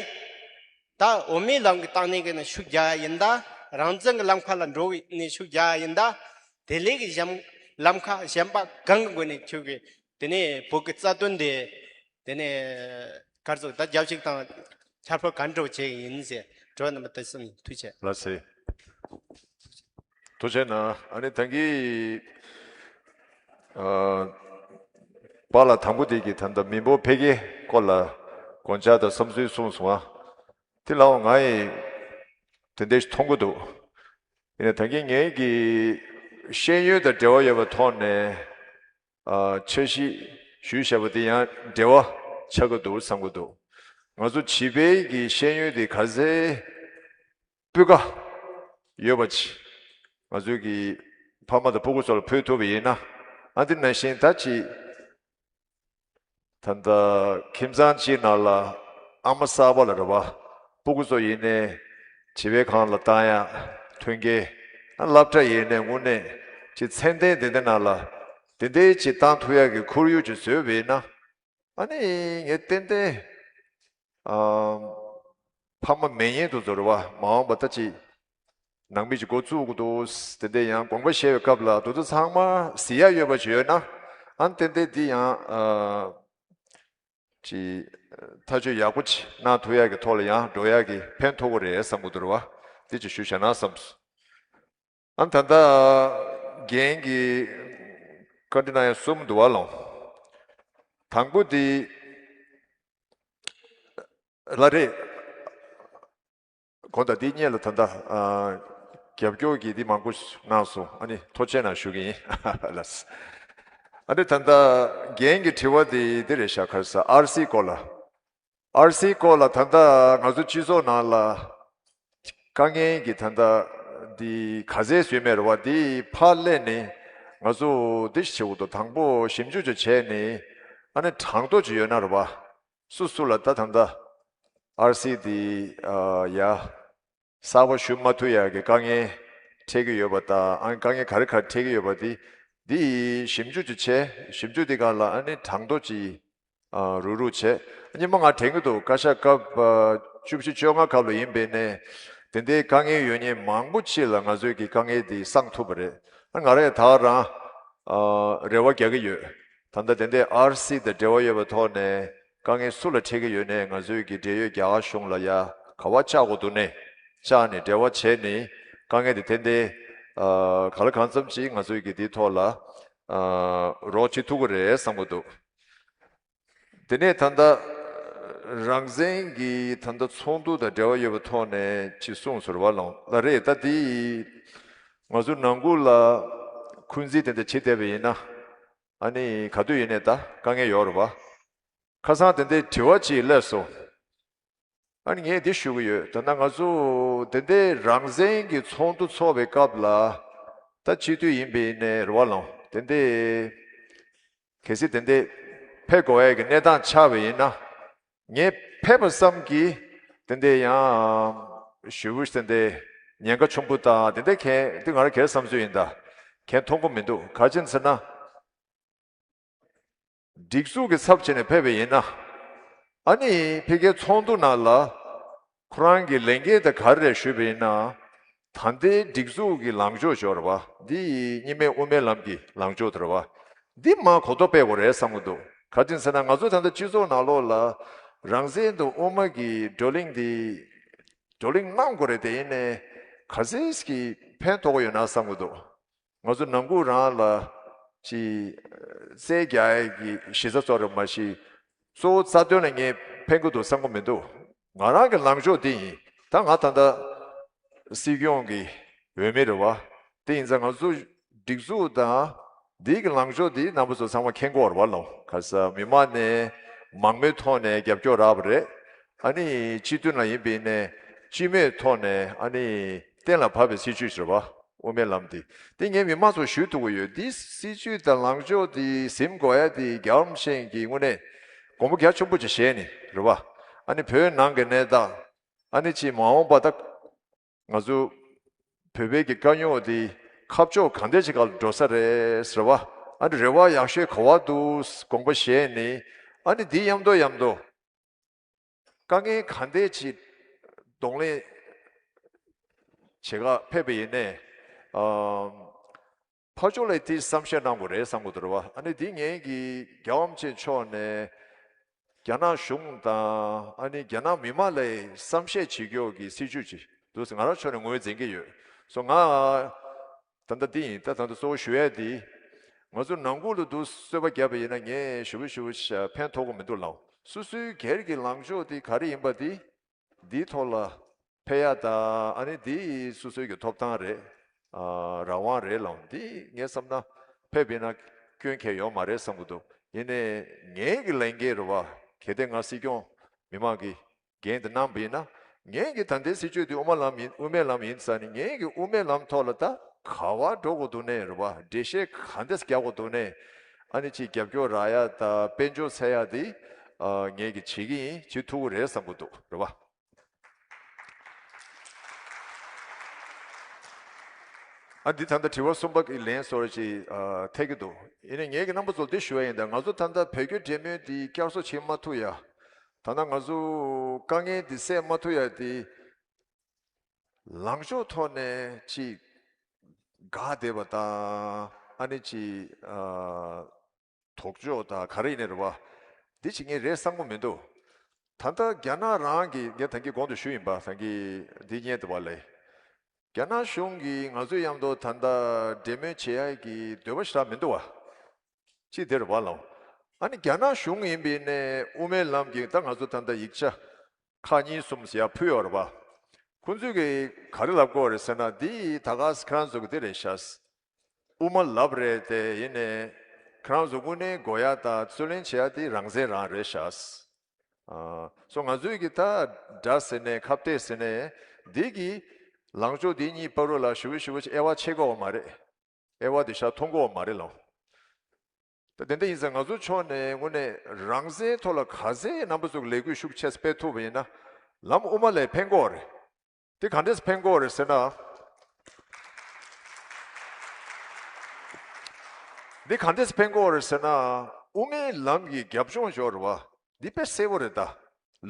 ད་འོས་མིའི་ལམ་གྱི་སྟེང་ནས་གི་ནས་ཤུགས་རྒྱག་ཡ་ཡིན་ད། རང་བཙན་གྱི་ལམ་ཁ་ལ་འགྲོ་གི་ནས་ཤུགས་རྒྱག་ཡ་ཡིན་ད། དེ་ལས་གི་གཞན་ལམ་ཁ་གཞན་པ་གང་གི་སྒོ་ནས་ཁྱོད་ཀྱི་དེ་ནས་བོད་ཀྱི་རྩ་དོན་དེ། དེ་ནས་གར་ཚོགས་ད་རྒྱབ་ཞིག་དང་ཁྱབ་སྤེལ་ག་འདྲ་བྱེད་ཀྱི་ཡིན་ཟེར་དྲི་བ་རྣམ་པ་དེ་གསུམ་ཡིན། ཐུགས་རྗེ་ཆེ། ལགས་སེ། ཐུགས་རྗེ་གནང་། ཨ་ནི་ད་གིན་ཨ་པཱ་ལགས་དང་པོ་དེ་གིས་ད་ལྟ་མི་འབོར་འཕེལ་རྒྱས་སྐོར་ལ་དགོངས་འཆར་དང་བསམ་ཚུལ་གསུངས་སོང་ཨ། དེ་ལའང་ང་ཡིས་དེ་འདྲ་ཞིག་མཐོང་གི་འདུག་ཡིན་ན་ད་གིན་ངེད་ཀྱི་ཤེས་ཡོན་དང་འབྲེལ་བ་ཡོད་པའི་ཐོག་ནས། ཨ། འཆར་གཞི་ ཞུས་བཞག་པ་དེ་ཡང་འབྲེལ་བ་ཆགས་ཀྱི་འདུག་བསམ་གྱི་འདུག་ང་ཚོ་བྱིས་པའི་གི་ཤེས་ཡོན་དེ་ག་ཚད་སྤུས་ཀ་ཡོད་པ་ཅིག་ང་ཚོའི་གི་ཕ་མ་དང་སྤུ་གུ་ཚོ་ལ་ཕུལ་ཐུབ་པ་ཡིན་ན། ཨ་འདི་ནང་བཞིན་ད་ཅིག་ད་ལྟ་ཁྱིམ་ཚང་གཅིག་ནང་ལ་ཨ་མ་གསར་པ་ལ་རེད་བ། སྤུ་གུ་ཚོ་ཡིན་ནའི་བྱིས་པའི་ཁང་ལ་བཏང་ཡ་མཐུན་རྐྱེན། ཨ་སློབ་གྲྭ་ཡིན་ནའི་དངོས་གནས་ཅིག་ཚན་ལྡན་དེ་འདྲ་ནང་ལ་དེ་འདྲའི་ཅིག་བཏང་ཐུབ་ཡ་གི་ཁོར་ཡུག་ཅིག་བཟོས་པ་ཡིན་ན། ཨ་ནི་ངས་ཏན་ཏན་ཨམ། ཕ་མ་མེད་མཁན་དེ་ཚོ་རེད་བ། མ་འོངས་པ་ད་ཅིག་ནང་མི་ཅིག་འགོ་བཙུགས་དགོས་འདུག་དེ་འདྲ་ཡང་དགོངས་པ་བཞེས་པའི་སྐབས་ལ་དེ་ཚོ་ཚང་མ་གཟིགས་ཡ་ཡོད་པ་ཅིག་ཡོད་ན། ཨ་ནི་ཏན་ཏན་འདི་ཡང་ཨ། ཅིག་ཐག་གཅོད་ཡག་པོ་ཅིག་གནང་ཐུབ་ཡ་གི་ཐོག་ལ་ཡང་འགྲོ་ཡ་གི་ཕན་ཐོགས་ཀྱི་རེད་བསམ་གྱི་འདུག་རེད་བ། འདི་ཅིག་ཞུ་བྱས་ན་བསམས་སོང་། ཨ་ནི་ད་ལྟ་རྒན་གྱི་བཀའ་འདྲི་གནང་ཡ་གསུམ་འདུག་བ་ལོང་། དང་པོ་འདི་ལ་རེད། གོང་དང་འདི་གཉིས་ལ་ད་ལྟ་ཨ། རྒྱབ་སྐྱོར་གྱི་འདི་མང་པོ་གནང་སོང་། ཨ་ནི་ཐུགས་རྗེ་གནང་ཞུ་གི་ཡིན་ལགས། ཨ་ནི་ད་ལྟ་རྒན་གྱི་དྲི་བ་འདི་འདི་རེད་ཤག་ག་རེ་ཟེར། ཨར་སི་སྐོར་ལ། ཨར་སི་སྐོར་ལ་ད་ལྟ་ང་ཚོ་སྤྱི་ཚོགས་ནང་ལ་དཀའ་ངལ་གྱི་ད་ལྟ་འདི་ག་ཚད་བཟོས་མེད་རེད་བ། འདི་ཕར་སླེབས་ནས་ང་ཚོ་འདི་ཞིག་བྱེད་དགོས་འདུག་དང་པོ་ཞིབ་འཇུག་ཅིག་བྱས་ནས། ཨ་ནི་གྲངས་ཐོ་ཅིག་ཡོད་ན་རེད་བ། སུ་སུ་ལ་ད་ད་ལྟ་ཨར་སི་འདི་ཨ། ཡ། གསར་པ་ཞུ་མ་ཐུབ་ཡ་གི་དཀའ་ངལ་འཕྲད་ཀྱི་ཡོད་པ་དང་། ཨ་ནི་དཀའ་ངལ་ག་རེ་ག་རེ་འཕྲད་ཀྱི་ཡོད་པ་འདི་འདི་ཞིབ་འཇུག་ཅིག་བྱས། ཞིབ་འཇུག་འདི་སྒང་ལ་ཨ་ནི་གྲངས་ཐོ་ཅིག་ཨ། རུག་རུག་བྱས། སྔོན་མ་ང་དྲན་གྱི་འདུག་བཀའ་ཤག་སྐབས་ཨ། བཅུ་བཞི་བཅོ་ལྔ་སྐབས་ལ་ཡིན་པས་ནས་དེ་འདྲའི་དཀའ་ངལ་ཡོད་མཁན་མང་པོ་ཅིག་ལ་ང་ཚོའི་གི་དཀའ་ངལ་འདི་སངས་ཐུབ་པ་རེད། ཨ། ང་རང་ཡང་ད་རང་ཨ། རེ་བ་རྒྱག་གི་ཡོད། ད་ལྟ་དེ་འདྲའི་ཨར་སི་དང་འབྲེལ་བ་ཡོད་པའི་ཐོག་ནས་དཀའ་ངལ་སུ་ལ་འཕྲད་ཀྱི་ཡོད་ནའི་ང་ཚོའི་གི་འབྲེལ་ཡོད་རྒྱ་གར་གཞུང་ལ་ཡ་ག་པར་བཅར་དགོས་འདུག་ནའི་བཅར་ནས་འབྲེལ་བ་བྱས་ནས་དཀའ་ངལ་དེ་ཏན་ཏན་ཨ། གང་ལ་གང་འཚམ་ཅིག་ང་ཚོའི་གི་དེའི་ཐོག་ལ་ཨ། རོགས་བྱེད་ཐུབ་ཀྱི་རེད་བསམ་གྱི་འདུག་དེ་ནས་ད་ལྟ་རང་བཙན་གྱི་ད་ལྟ་ཚོགས་འདུ་དང་འབྲེལ་བ་ཡོད་པའི་ཐོག་ནས་ཅིག་གསུངས་སོང་རེད་བ་ལོང་། ལགས་རེད། ད་དེ་ང་ཚོ་ནང་ཁུལ་ལ་འཁོན་འཛིན་དེ་འདྲ་བྱེད་བསྡད་པ་ཡིན་ན། ཨ་ནི་ག་དུས་ཡིན་ནའི་ད་དཀའ་ངལ་ཡོད་རེད་བ། ཁ་སང་དེ་འདྲའི་དྲི་བ་ཅིག་སླེབས་སོང་། ཨ་ནི་ངས་འདི་ཞུ་གི་ཡོད། ད་ལྟ་ང་ཚོ་དེ་འདྲའི་རང་བཙན་གྱི་ཚོགས་འདུ་ཚོགས་པའི་སྐབས་ལ་ད་སྤྱི་འཐུས་ཡིན་པ་ཡིན་ནའི་རེད་བ་ལོང་། དེ་འདྲའི་གལ་སྲིད་དེ་འདྲའི་ཕེབས་དགོས་ཡ་གི་གནས་སྟངས་ཆགས་པ་ཡིན་ན། ངས་ཕེབས་པ་ཙམ་གྱིས་དེ་འདྲའི་ཡང་ཞུ་བུ་དེ་འདྲའི་ཉེན་ཁ་ཆེན་པོ་དང་དེ་འདྲའི་གལ་དེ་ང་རང་གལ་བསམ་ཚུལ་ཡིན། ད་གལ་མཐོང་གི་མི་འདུག་ག་རེ་བྱས་ཟེར་ན། སྒྲིག་འཛུགས་ཀྱི་ཚབ་བྱས་ནས་ཕེབས་པ་ཡིན་ན། ཨ་ནི་ཕ་གིའི་ཚོགས་འདུ་ནང་ལ་ཁོ་རང་གི་ལས་འགན་དེ་ག་རེ་རེད་ཞུས་པ་ཡིན་ན། ད་ལྟའི་སྒྲིག་འཛུགས་ཀྱི་ལངས་ཕྱོགས་ཅིག་ཡོད་རེད་བ། འདི་སྔོན་མའི་དབུ་མའི་ལམ་གྱི་ལངས་ཕྱོགས་དེ་རེད་བ། འདི་མར་གོ་རྟོགས་སྤེལ་དགོས་རེད་བསམ་གྱི་འདུག་ག་རེ་བྱས་ཟེར་ན་ང་ཚོ་ད་ལྟ་སྤྱི་ཚོགས་ནང་ལོགས་ལ་རང་བཙན་དང་དབུ་མ་གི་བགྲོ་གླེང་འདི་བགྲོ་གླེང་གནང་དགོས་རེད། དེ་ཡིན་ནའི་ག་ཚད་ཀྱི་ཕན་ཐོགས་ཀྱི་ཡོད་ན་བསམ་གྱི་འདུག་ང་ཚོ་ནང་ཁུལ་རང་ལ་ཅིག་རྩོད་རྒྱག་ཡས་ཀྱི་གཞི་རྩ་ཚོ་རེད་མ་གཞི། གཙོ་བོ་རྩ་དོན་ལ་ངས་ཕན་གྱི་འདུག་བསམ་གྱི་མི་འདུག་ང་རང་གི་ལངས་ཕྱོགས་འདི་ཡིན། ད་ང་ད་ལྟ་སྲིད་སྐྱོང་གི་འོས་མི་རེད་བ། དེ་ཡིན་ཙང་ང་ཚོ་སྒྲིག་འཛུགས་དང་འདི་གི་ལངས་ཕྱོགས་འདི་རྣམ་པ་ཚོ་ཚང་མ་མཁྱེན་གྱི་ཡོད་རེད་བ་ལོ། ག་ས་མི་མང་ནས་མང་མོས་ཐོག་ནས་རྒྱབ་སྐྱོར་རག་པ་རེད། ཨ་ནི་སྤྱི་འཐུས་ནང་ཡིན་པ་ཡིན་ནའི་སྤྱི་མོས་ཐོག་ནས་ཨ་ནི་གཏན་ལ་ཕབ་པའི་སྲིད་ཇུས་ཟེར་བ། དབུ་མའི་ལམ་འདི། འདི་ངས་མི་མང་ཚོར་ཞུ་ཐུབ་ཀྱི་ཡོད། འདི་སྲིད་ཇུས་དང་ལངས་ཕྱོགས་འདི་ཟིན་དགོས་ཡ་འདི་རྒྱལ་བ་རིན་པོ་ཆེ་གིས་དངོས་གནས་དགོངས་པ་རྒྱ་ཆེན་པོ་ཅིག་བཞེས་ནས་རེད་བ། ཨ་ནི་བོད་ནང་གི་གནས་སྟངས། ཨ་ནི་ཅིག་མ་འོངས་པ་ད་ང་ཚོ་བོད་པའི་གི་དཀའ་རྙོག་འདི་ཁ་ཕྱོགས་གང་འདྲ་ཅིག་སྒང་ལ་འགྲོ་ས་རེད་ཟེར་བ། ཨ་ནི་རེ་བ་ཡག་ཤོས་ག་པར་འདུག་དགོངས་པ་བཞེས་ནས། ཨ་ནི་འདི་མཉམ་དུ་མཉམ་དུ། དཀའ་ངལ་ག་འདྲས་ཅིག་གདོང་ལེན་བྱེད་ག་ཕེབས་པ་ཡིན་ནའི། ཨམ། ཕར་ཕྱོགས་ལ་དེ་བསམ་ཤེས་གནང་དགོས་རེད་བསམ་གྱི་འདུག་རེད་བ། ཨ་ནི་འདི་ངེད་ཀྱི་རྒྱལ་བ་རིན་པོ་ཆེ་མཆོག་ནས་རྒྱ་ནག་གཞུང་དང་ཨ་ནི་རྒྱ་ནག་མི་མང་ལ་བསམ་ཤེས་བྱེད་རྒྱུ་གི་སྲིད་ཇུས་ཅིག་འདུག་ཟེར་ང་རང་ཕྱོགས་ནས་ངོས་འཛིན་གྱི་ཡོད། སོ་ང་ད་ལྟ་འདི་ཡིན། ད་ད་ལྟ་གཙོ་བོ་ཞུ་ཡས་འདི། ང་ཚོ་ནང་ཁུལ་ལ་འདུག་གསོལ་བ་བརྒྱབ་པ་ཡིན་ན་ངས་ཞུ་བ་ཞུ་བ་ཕན་ཐོགས་ཀྱི་མི་འདུག་ལགས། སོ་སོའི་སྒེར་གྱི་ལངས་ཕྱོགས་འདི་ག་རེ་ཡིན་པ་འདི། འདིའི་ཐོག་ལ་ཕེབས་ཡ་དང་ཨ་ནི་འདི་སོ་སོའི་གི་ཐོབ་ཐང་རེད། ཨ། རང་དབང་རེད་ལགས། འདི་ངས་བསམ་ན་ཕེབས་པ་ཡིན་ན་སྐྱོན་གང་ཡང་ཡོད་མ་རེད་བསམ་གྱི་འདུག་ཡིན་ནའི་ངའི་གི་ལས་འགན་རེད་བ། གལ་ཏེ་ང་སྲིད་སྐྱོང་མི་མང་གི་འགན་དེ་བསྣམས་པ་ཡིན་ན། ངའི་གི་ད་ལྟའི་སྲིད་ཇུས་དེ་དབུ་མ་ལམ་ཡིན། དབུ་མའི་ལམ་ཡིན་ཙང་ནི། ངའི་གི་དབུ་མའི་ལམ་ཐོག་ལ་ད་ག་བ་འགྲོ་དགོས་འདུག་ནའི་རེད་བ། འགྲེལ་བཤད་ག་འདྲས་རྒྱག་དགོས་འདུག་ནའི། ཨ་ནི་ཅིག་རྒྱབ་སྐྱོར་རག་ཡ་ད་དཔལ་འབྱོར་འཚོལ་ཡ་དེ། ཨ། ངས་ཀྱི་བྱེད་ཀྱི་ཡིན། བྱེད་ཐུབ་ཀྱི་རེད་བསམ་གྱི་འདུག་རེད་བ། ཨ། འདི་ད་ལྟ་དྲི་བ་གསུམ་པ་གི་ལན་བཟོ་འདྲ་ཅིག་ཨ། འཐད་ཀྱི་འདུག་ཡིན་ནའི་ངས་ཀྱི་རྣམ་པ་ཚོར་འདི་ཞུ་བ་ཡིན། ད་ང་ཚོ་ད་ལྟ་བོད་བརྒྱུད་འབྲེལ་མོལ་འདི་བསྐྱར་གསོ་བྱེད་མ་ཐུབ་ཡ། ད་ལྟ་ང་ཚོ་དཀའ་ངལ་འདི་སེལ་མ་ཐུབ་ཡ་དེ། ལངས་ཕྱོགས་ཐོག་ནས་ཅིག་དགག་བསྡད་པ་དང་། ཨ་ནི་ཅིག་ཨ། དོགས་འཇོག་དང་ག་རེ་ཡིན་ནའི་རེད་བ། འདི་བྱེད་མཁན་རེད་བསམ་གྱི་མི་འདུག་ད་ལྟ་རྒྱ་ནག་རང་གིས། ངས་ད་གིན་གོང་དུ་ཞུས་ཡིན་པ། ད་གིན་འདི་ཉན་འདུག་བ་ལས། རྒྱ་ནག་གཞུང་གིས་ང་ཚོའི་མཉམ་དུ་ད་ལྟ་འབྲེལ་མོལ་བྱེད་ཡ་གི་འདོད་པ་ཞེ་དྲག་མི་འདུག་བ། ཅི་དེ་རེད་བ་ལོ། ཨ་ནི་རྒྱ་ནག་གཞུང་ཡིན་པ་ཡིན་ནའི་དབུ་མའི་ལམ་གྱི་ད་ང་ཚོ་ད་ལྟ་ཡིག་ཆ་ཁག་གཉིས་གསུམ་ཟེར་ཡ་ཕུལ་ཡོད་རེད་བ། ཁོང་ཚོས་གི་ག་རེ་ལབ་ཀྱི་ཡོད་རེད་ཟེར་ན། འདི་ད་ག་ཁྱེད་རང་ཚོ་གི་དེ་རེད་ཤག་དབུ་མ་ལབ་རེད་དེ། ཡིན་ནའི་ཁྱེད་རང་ཚོ་དངོས་གནས་དགོས་ཡ་དང་རྩོད་ལེན་བྱེད་ཡ་དེ་རང་བཙན་རང་རེད་ཤག་ཨ། སོ་ང་ཚོས་གི་ད་དགྲ་ཟེར་ནའི་ཁ་གཏད་ཟེར་ནའི། འདི་གི་ལངས་ཕྱོགས་འདི་གཉིས་བར་ལ་ཞེ་པོ་ཞེ་པོ་ཅིག་དབྱེ་བ་ཕྱེ་གི་ཡོད་མ་རེད། དབྱེ་བ་དེ་ཞེ་དྲག་མཐོང་གི་ཡོད་མ་རེད་ལོ། ད་དེ་འདྲ་ཡིན་ཙང་ང་ཚོའི་ཕྱོགས་ནས་དངོས་གནས་རང་བཙན་ཐོག་ལ་ག་ཚད་རྣམ་པ་ཚོ་གི་ལས་འགུལ་ཤུགས་ཆེ་སྤེལ་ཐུབ་པ་ཡིན་ན། ལམ་དབུ་མ་ལ་ཕན་གྱི་ཡོད་རེད། འདི་ག་འདྲས་ཕན་གྱི་ཡོད་རེད་ཟེར་ན། འདི་ག་འདྲས་ཕན་གྱི་ཡོད་རེད་ཟེར་ན། དབུ་མའི་ལམ་གྱི་རྒྱབ་ལྗོངས་ཡོད་རེད་བ། འདི་དཔེ་གསལ་པོ་རེད་ད།